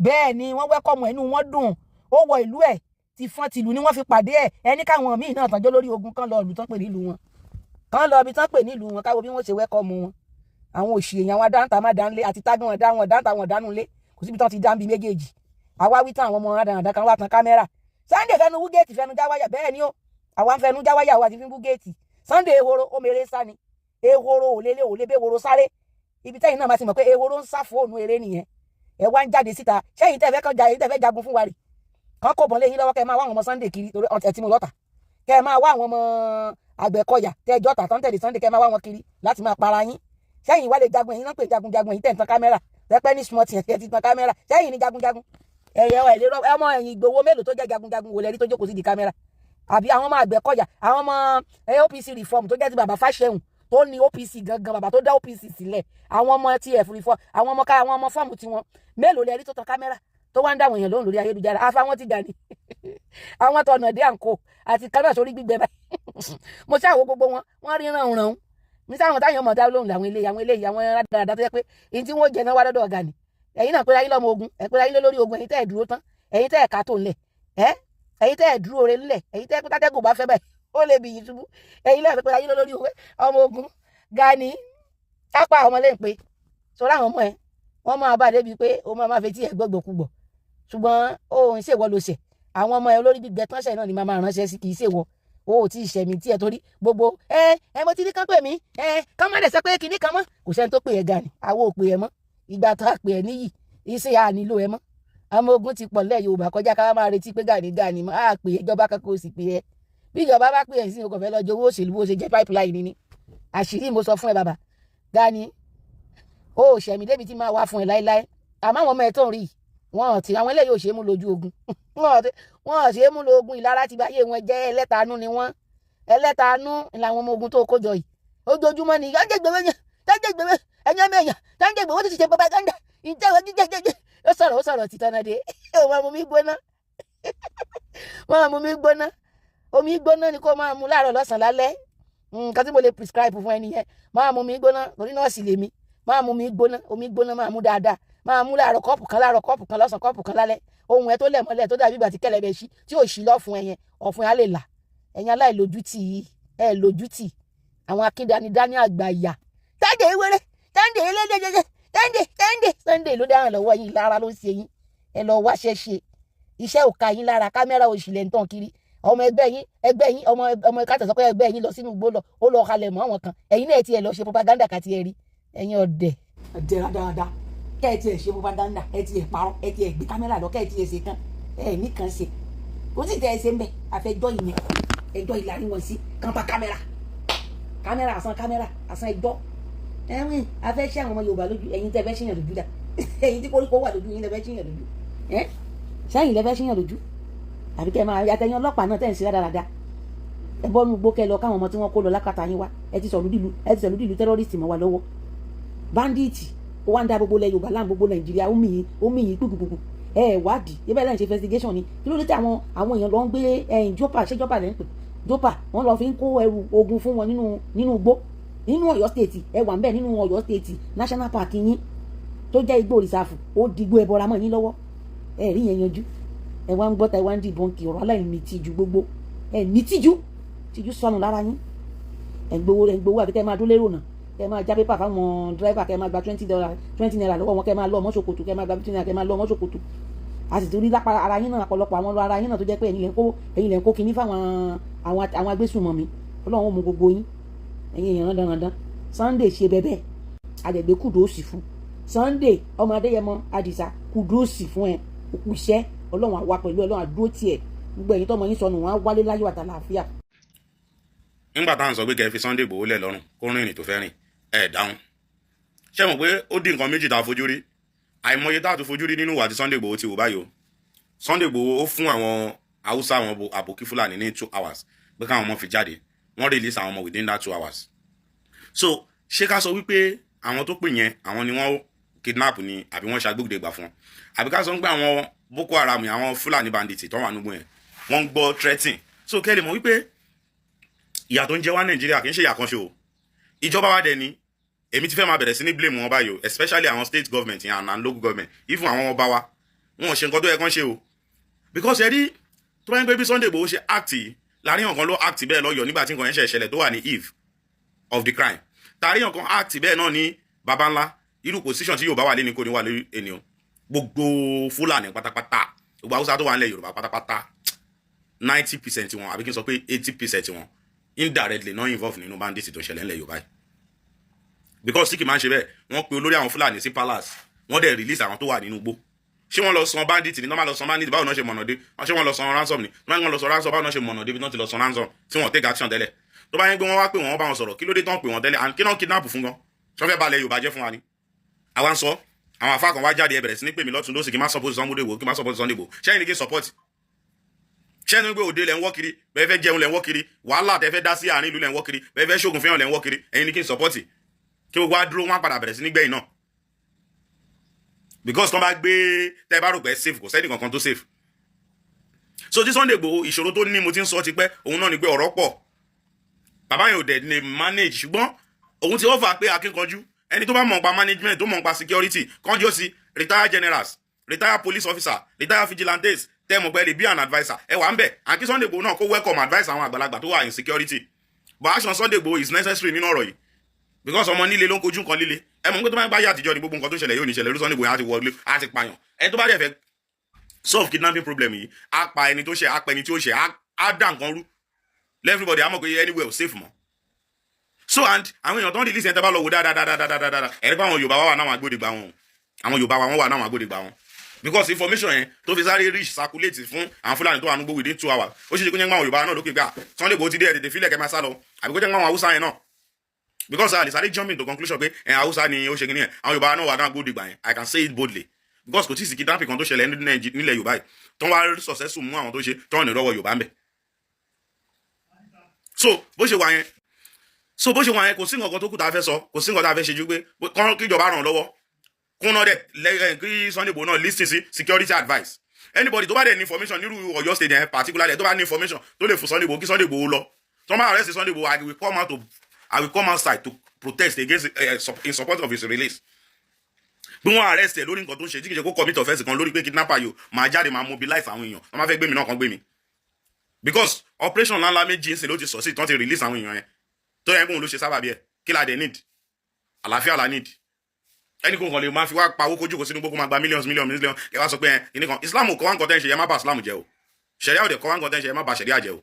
Bẹ́ẹ̀ ni, wọ́n welcome ẹ̀, inú wọn dùn. Ó wọ ìlú ẹ̀, ti fọ́n tìlú ni wọ́n fi pàdé ẹ̀. Ẹni káwọn míì náà tàjọ́ lórí ogun kan lọ ìlú tán pè nílùú wọn, kán lọ ibi tán pè nílùú wọn, káwo bí wọ́n ṣe welcome wọn. Àwọn òṣì èèyàn, àwọn adáǹtà má dánlé àti tágùn wọn dá wọn dáǹtà wọn dánú lé. Kò síbi tán ti dá bí méjèèjì. Àwa wí tán, àwọn ọmọ rádaràdà kan wá tan kámẹ́rà. Sunday fẹnu wú géètì, fẹnu já wáyà. Bẹ́ẹ̀ ni ó, àwa ń fẹnu já wáyà wa ti fi wú géètì. Sunday ehoro, ó mèrè sá ni. Ehoro ò lélẹ̀, ò lè bẹ́ ehoro sáré. Ibi tẹ́yìn náà máa ti mọ̀ pé ehoro ń sá fóònù eré nìyẹn. Ẹ wá ń jáde síta sẹ́yìn tẹ́ fẹ́ kàn jà, ẹ̀yin tẹ́ fẹ́ jagun fún wa rè kàn kó bọ̀n lé yín lọ́wọ́, kẹ́ ẹ máa wá àwọn ọmọ Sunday kiri torí ẹ̀ tí mo lọ́ta, kẹ́ ẹ máa wá àwọn ọmọ Àgbẹ̀kọ̀yà tẹ́ ẹjọ́ tà tán tẹ̀lé Sunday, kẹ́ ẹ máa wá wọn kiri láti máa para yín. Sẹ́yìn wá lè jagun? Ẹ̀yin náà pè jagunjagun. Ẹ̀yin tẹ̀ ń tan kámẹ́rà tẹ́pẹ́ ní small thing, ẹ̀ ti tan kámẹ́rà. Sẹ́yìn ní jagunjagun? Ẹ̀yẹ ẹ̀ lè rọ ọmọ ẹ̀yìn Ìgbòho mélòó tó jẹ́ jagunjagun wò lẹ́rí tó jókòó sí di kámẹ́rà? Àbí àwọn ọmọ Àgbẹ̀kọ̀yà, àwọn ọmọ OPC reform tó jẹ́ ti bàbá Fáṣẹ̀hùn tó ní OPC gangan, bàbá tó dá OPC sílẹ̀, àwọn ọmọ TF reform, àwọn ọmọ ká, àwọn ọmọ fọ́ọ̀mù tiwọn mélòó lẹ́rí tó tan kámẹ́rà tó wá ń dáwọn èèyàn lóhùn lórí ayélujára? Afa wọn ti gà ní àwọn tọ̀nà dé àǹkó àti kanáà sórí gbígbẹ báyìí. Mo ṣáà wo gbogbo wọn, wọn rí ràn ràn ní sáwọn táyọ̀ mọ̀ dá lóhùn làwọn eléyìí, àwọn eléyìí, àwọn rádaràdà tó yẹ pé èyí tí wọ́n jẹ náà wá lọ́dọ̀ ọ̀gá ni. Ẹ̀yin náà pé ayé lọ́mọ ogun, ẹ̀ pé ayé lórí ogun. Ẹ̀yin tẹ́ ẹ̀ dúró tán, ẹ̀yin tẹ́ ẹ̀ ká tó ńlẹ̀, ẹ̀ ẹ̀yin tẹ́ ẹ̀ dúró re ńlẹ̀, ẹ̀yin tẹ́ ẹ̀ tátẹ́gùn bá fẹ́ báyìí, ó lè bì yín ṣubú. Ẹ̀yin náà pé ayé lórí ọmọ ogun. Gani kápá ọmọ lẹ́yìn pé sọ́ra àwọn ọmọ ẹ̀, wọ́n máa bá débi pé ó máa máa fetí ẹ̀ gbọ́gbọ́kúgbọ̀. Ṣùgbọ́n ó ń ṣèwọ́ ló ṣẹ̀. Àwọn ọmọ ẹ olórí gbígbẹ tán ṣẹ̀ náà ni màá máa ránṣẹ́ sí, kì í ṣèwọ́. O ò tí ì ṣẹ̀mí tí ẹ torí gbogbo ẹ ẹ mo ti ní kán pè mí, ẹ kán má dẹ̀ sọ pé kinní kan mọ́. Kò sẹ́ni tó pè ẹ́ Gani. Àwọn ò pè ẹ́ mọ́. Ìgbà tó a pè ẹ́ níyì, iṣẹ́ a nílò ẹ mọ́. Ọmọ ogun ti pọ̀ lẹ́ Yorùbá kọjá ká máa retí pé Gani Gani mọ́. A pè é, ìjọba kankan ò sì pè é. Bí ìjọba bá pè ẹ́ sí, o kò fẹ́ lọ jowó òṣèlú bó ṣe jẹ́ pipeline ni. Àṣírí mo sọ fún ẹ, bàbá Gani, o ò ṣẹ̀mí débi tí máa wá fún ẹ láéláé. Àmọ́ àwọn ọmọ ẹ tó ń rí yìí, wọn ò tí àwọn eléyìí ò ṣe é mú lójú ogun, wọn ò ṣe é mú lóògùn. Ìlara ti báyé wọn jẹ́. Ẹlẹ́tanú ni wọ́n, ẹlẹ́tanú làwọn ọmọ ogun tó kó jọ yìí. Ojoojúmọ́ ni Sunday Igboho yẹn, Sunday Igboho, ẹ̀yìn ọmọ èèyàn, Sunday Igboho ti ṣe propaganda ìjẹ́wọ́ jíjẹ́jẹ́jẹ́. Ó sọ̀rọ̀, ó sọ̀rọ̀ títọ́ náà dé. Ó máa mú mi gbóná, máa mú mi gbóná. Omi gbóná ni kó máa mu láàárọ̀, lọ́sàn-án, lálẹ́. Nǹkan tí mo lè prescribe fún ẹni yẹn, máa mú mi gbóná, torí nọ́ọ̀sì lèmi. Máa mú mi gbóná, omi gbóná máa mú dáadáa. Máa mú láàárọ̀ kọ́ọ̀pù kan láàárọ̀, kọ́ọ̀pù kan lọ́sàn-án, kọ́ọ̀pù kan lálẹ́. Ohun ẹ tó lẹ̀ mọ́lẹ̀ tó dàbí ìgbà tí kẹ̀lẹ̀bẹ̀ ṣí tí ò ṣí lọ́fun ẹ yẹn, ọ̀fun ẹ á lè là. Ẹ̀yin aláìlójútì yìí, ẹ lójútì. Àwọn akíndánidání àgbà ìyà, Sunday ewéré, Sunday elédèjẹjẹ, Sunday, Sunday, Sunday ló dáràn lọ́wọ́ yín. Lára ló ń ṣe yín. Ẹ lọ wáṣẹ́ ṣe. Iṣẹ́ ò ka yín lára. Kámẹ́rà òṣìlẹ̀ ń tàn kiri. Ọmọ ẹgbẹ́ yín, ẹgbẹ́ yín, ọmọ ọmọ káàtà sọ pé ẹgbẹ́ yín lọ sínú igbó lọ, ó lọ halẹ̀ mọ́ àwọn kan. Ẹ̀yin náà tiẹ̀ lọ ṣe propaganda kàti ẹ̀ rí. Ẹ̀yin ọ̀dẹ̀. Ọ̀dẹ̀ rádaràda. Kẹ́ ẹ tiẹ̀ ṣe propaganda, ẹ tiẹ̀ parọ́, ẹ tiẹ̀ gbé kámẹ́rà lọ, kẹ́ ẹ tiẹ̀ ṣe kan ẹ nìkan ṣe. Kò sì tẹ́ ẹ ṣe ń bẹ̀. Àfẹjọ́ ìyẹn, ẹjọ́ ìlàrí wọn sí kàn pa kámẹ́rà, kámẹ́rà àsán, kámẹ́rà àsán ẹjọ́ ẹ̀wìn. Afẹ́ ṣe àwọn ọmọ Yorùbá lójú. Ẹ̀yin tẹ́ fẹ́ ṣèyàn lójú dà? Ẹ̀yin tí koríko wà lójú yín lẹ́ fẹ́ ṣèyàn lójú ẹ̀? Sẹ́yìn lẹ́ fẹ́ ṣèyàn lójú? Àbí kẹ́ máa àtẹ̀yìn ọlọ́pàá náà tẹ̀ ń ṣe rádaràda? Ẹ bọ́ nu gbó, kẹ́ lọ káwọn ọmọ tí wọ́n kó lọ lákàtà yín wá. Ẹ ti sọ̀rọ̀ dìlú, ẹ ti sọ̀rọ̀ dìlú terrorist mọ́ wa lọ́wọ́, bandit. Ó wá ń da gbogbo ilẹ̀ Yorùbá láàmú, gbogbo Nàìjíríà, ó mì yín, ó mì yín gbùgbùgbù. Ẹ wádìí ibẹ̀ lẹ́yìn ṣe investigation ni. Kí ló dé tí àwọn èèyàn lọ ń gbé ẹ̀yìn jọ́pà? Ṣé jọ́pà lẹ́ ń pè jọ́pà? Wọ́n lọ fi ń kó ẹrù ogun fún wọn nínú igbó nínú Ọ̀yọ́ State. Ẹ wà ń bẹ̀ nínú Ọ̀yọ́ State National Park yín tó jẹ́ igbó reserve, ó digbó ẹbọra mọ́ yín lọ́wọ́. Ẹ rí yẹn yanjú. Ẹ wá ń gbọ́ ta, ẹ wá ń dìbọn kì ọ̀rọ̀ aláìní tìjú gbogbo. Ẹ ní tìjú, tìjú sọnù lára yín. Ẹ ń gbowó, ẹ ń gbowó, àbí kẹ́ ẹ máa dún lérò náà, kẹ́ ẹ máa já pépà fáwọn driver, kẹ́ ẹ máa gba $20, 20 naira lọ́wọ́ wọn, kẹ́ ẹ máa lọ ọmọ ṣòkòtò, kẹ́ ẹ máa gba 15 naira, kẹ́ ẹ máa lọ ọmọ ṣòkòtò. A sì ti rí lápá ara yín náà, ọ̀pọ̀lọpọ̀ àwọn ara yín náà tó jẹ́ pé ẹ̀yin lẹ̀ ń kó kinní fáwọn àwọn agbésùnmọ̀mí. Ọlọ́run ó mú gbogbo yín, ẹ̀yin èèyàn dandan. Sunday ṣe bẹ́bẹ́ àdẹ̀gbé, kudos fún Sunday ọmọ Adéyẹmọ Àdìsá, kudos fún ẹ, òkú iṣẹ́. Ọlọ́run àwa pẹ̀lú, Ọlọ́run àdúró tiẹ̀. Gbogbo ẹ̀yin tọ́mọ yín sọnù, wọn á wálé láyọ̀ àtàlàáfíà. Nígbà táwọn sọ pé kẹ́ ẹ fi Sunday Igboho lẹ̀ lọ́rùn kó rìnrìn tó fẹ́ rìn, ẹ̀ dáhùn. Ṣé mọ̀ pé ó dín nǹkan méjì tá a fojú rí, àìmọye tá a tún fojú rí nínú ìwà tí Sunday Igboho ti wò báyìí o. Sunday Igboho ó fún àwọn Haúsá, àwọn àbòkí Fúlàní ní 2 hours pé káwọn ọmọ fi jáde. Wọ́n release àwọn ọmọ within that 2 hours. So ṣé ká sọ wípé àwọn tó pè yẹn, àwọn ni wọ́n kidnap ni, àbí wọ́n ṣàgbégbè fún wọn, àbí ká sọ pé àwọn Boko Haram, àwọn Fúlàní bandits tó wà nígbò yẹn, wọ́n ń gbọ́ threatening? So kẹ́ lè mọ̀ wípé ìyà tó ń jẹ wá Nàìjíríà kì í ṣe ìyà kan ṣe o. Ìjọba wa dẹ̀ ni èmi ti fẹ́ máa bẹ̀rẹ̀ sí ní blame wọn báyìí o, especially àwọn state government yẹn and local government, even àwọn ọba wa. Wọn ò ṣe nǹkan tó yẹ kán ṣe o, because ẹ rí tó bá ń gbé bí Sunday Igboho ṣe act yìí láàrin ọ̀kan ló act bẹ́ẹ̀ lọ́yọ̀ọ́ nígbà tí nǹkan yẹn ṣe ṣẹlẹ̀ tó wà ní eve of the crime, tàrí ọ̀kan act bẹ́ẹ̀ náà ní baba ńlá. Irú position tí Yorùbá wà lẹ́ni kò ní wà lórí ẹni o. Gbogbo Fúlàní pátápátá, gbogbo Haúsá tó wà nílẹ̀ Yorùbá pátápátá, 90% wọn, àbí kí n sọ pé 80% wọn, indirectly not involved nínú bandits tó ṣẹlẹ̀ nílẹ̀ Yorùbá yìí, because tí kì máa ń ṣe bẹ́ẹ̀, wọ́n pe olórí àwọn Fúlàní sí palace, wọ́n dẹ̀ release àwọn tó wà nínú igbó. Ṣé wọ́n lọ san bandit ni? Normal lọ san bandit, báwo náà ṣe mọ̀nà dé? Ṣé wọ́n lọ san ransom ni? Wọ́n lọ san ransom, báwo náà ṣe mọ̀nà dé bí wọ́n ti lọ san ransom tí wọ́n take action tẹ́lẹ̀? Tó bá yẹn pé wọ́n wá pé wọ́n bá wọn sọ̀rọ̀, kí ló dé tán pè wọ́n tẹ́lẹ̀? And kí náà kidnap fún gan? Ṣọ́ fẹ́ balẹ̀ Yorùbá jẹ́ fún wa ni? Àwa ń sọ, àwọn afá kan wá jáde, ẹ bẹ̀rẹ̀ sí ní pè mí lọ́tún lósì kí n má support Sunday Igboho, kí n má support Sunday Igboho. Ṣẹ́yìn ni kí n support? Ṣẹ́yìn ni pé òde lẹ̀ ń wọ́ kiri, bẹ́ẹ̀ fẹ́ jẹun lẹ̀ ń wọ́ kiri, wàhálà tẹ́ fẹ́ dá sí àárín ìlú lẹ̀ ń wọ́ kiri, bẹ́ẹ̀ fẹ́ ṣoògùn fẹ́yàn lẹ̀ ń wọ́ kiri, ẹ̀yin ni kí n support? Kí gbogbo wa dúró, wọn padà bẹ̀rẹ̀ sí ní gbẹ̀yìn náà, because tán bá gbé tẹ́ bá rò pé safe, kò sẹ́ni kankan tó safe. So tí Sunday Igboho, ìṣòro tó ní, mo ti ń sọ tipẹ́, òun náà ni pé ọ̀rọ̀ pọ̀, bàbá yẹn ò dẹ̀ lè manage. Ṣùgbọ́n òun ti offer pé akínkanjú, ẹni tó bá mọ̀ nípa management, tó mọ̀ nípa security, kánjú sí retired generals, retired police officer, retired vigilantes, tẹ́ mọ̀ pé lè be an adviser, ẹ wà ń bẹ̀. And kí Sunday Igboho náà kó welcome advice àwọn àgbàlagbà tó wà in security. But action Sunday Igboho is necessary nínú ọ̀rọ̀ yìí, because ọmọ nílé ló ń kojú nǹkan líle. Ẹ mọ̀ pé tó bá ń bá yà àtijọ́ ni gbogbo nǹkan tó ṣẹlẹ̀ yóò ní ṣẹlẹ̀ lórí Sunday Igboho á ti wọlé, á ti pààyàn. Ẹni tó bá dẹ̀ fẹ́ solve kidnapping problem yìí, á pa ẹni tó ṣe, á pa ẹni tí ó ṣe, á dá nǹkan rú. Everybody á mọ̀ pé anywhere ò safe mọ́. So and àwọn èèyàn tó ń release yẹn, tẹ́ bá lọ wò dáadáa, ẹ̀rí pé àwọn Yorùbá wà náwọn agbódegbà wọn, àwọn Yorùbá wa, wọ́n wà náwọn agbódegbà wọn, because information yẹn tó fi sáré reach, circulate fún àwọn Fúlàní tó wà nígbó within 2 hours, ó ṣe ṣe kó jẹ́ pé àwọn Yorùbá náà lókè gbà Sunday Igboho ti dé, ẹ̀ tètè fílẹ̀ kẹ́ máa sá lọ, àbí kó jẹ́ pé àwọn Haúsá yẹn náà, because a lè sáré jump into conclusion pé ẹ̀ Haúsá ni ó ṣe kí ni ẹ̀. Àwọn Yorùbá náà wà náà agbódegbà yẹn. I can say it boldly because kò tí ì sí kidnapping kan tó ṣẹlẹ̀ nílẹ̀ Yorùbá yìí tó ń wá successful mú àwọn tó ṣe tó ń ní rọ́wọ́ Yorùbá ń bẹ̀. So bó ṣe wà yẹn, kò sí nǹkan tó kù tá a fẹ́ sọ, kò sí nǹkan tá a fẹ́ ṣe ju pé kíjọba ràn lọ́wọ́ kúnná dẹ̀ kí Sunday Igboho náà listen sí security advice. Anybody tó bá dẹ̀ ní information nírú Ọ̀yọ́ State yẹn particularly, tó bá ní information tó lè fún Sunday Igboho, kí Sunday Igboho lọ. Tó bá arrest Sunday Igboho, I will come outside to protest against in support of his release. Bí wọ́n arrest ẹ̀ lórí nǹkan tó ń ṣe tí kì í ṣe kó commit offence kan lórí pé kidnapper yìí, máa jáde, máa mobilize àwọn èèyàn wọ́n máa fẹ́ gbé mi náà kan gbé mi, because operation ńláńlá méjì ń sìn ló ti sọ sí tán ti release àwọn èèyàn yẹn tó yẹ kóun ló ṣe sábàbí ẹ̀. Kí la dẹ̀ need? Àlàáfíà la need. Ẹnì kò kàn lè máa fi wá pawó kójú kò sínú gbogbo, máa gba millions, millions, millions, kẹ wá sọ pé ẹ kìíní kan. Islam kọ́ wá nǹkan tẹ́ ń ṣe yẹ, má bà Islam jẹ́ o. Ṣẹ̀ríà ò dẹ̀ kọ́ wá nǹkan tẹ́ ń ṣe yẹ, má bà ṣẹ̀ríà jẹ́ o.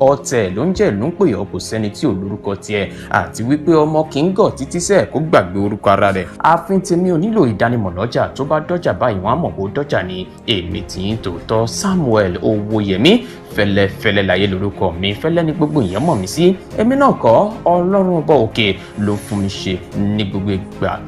Ọ̀tẹ̀ ló ń jẹ́ ìlú ń pè ọ́, kò sẹ́ni tí ò lórúkọ tiẹ̀, àti wípé ọmọ kì í gọ̀ títí sẹ́ẹ̀ kó gbàgbé orúkọ ara rẹ̀. Ààfin tèmi ò nílò ìdánimọ̀ lọ́jà, tó bá dọ́jà báyìí, wọ́n á mọ̀ bó dọ́jà ni. Èmi tì í tòótọ́, Samuel Owóyẹmí fẹlẹ́fẹlẹ́ láyé lórúkọ mi, fẹlẹ́ ní gbogbo èèyàn mọ̀ mí sí. Èmi náà kọ́, Ọlọ́run ọba òkè ló fún mi ṣe ní gbogbo ìgbà.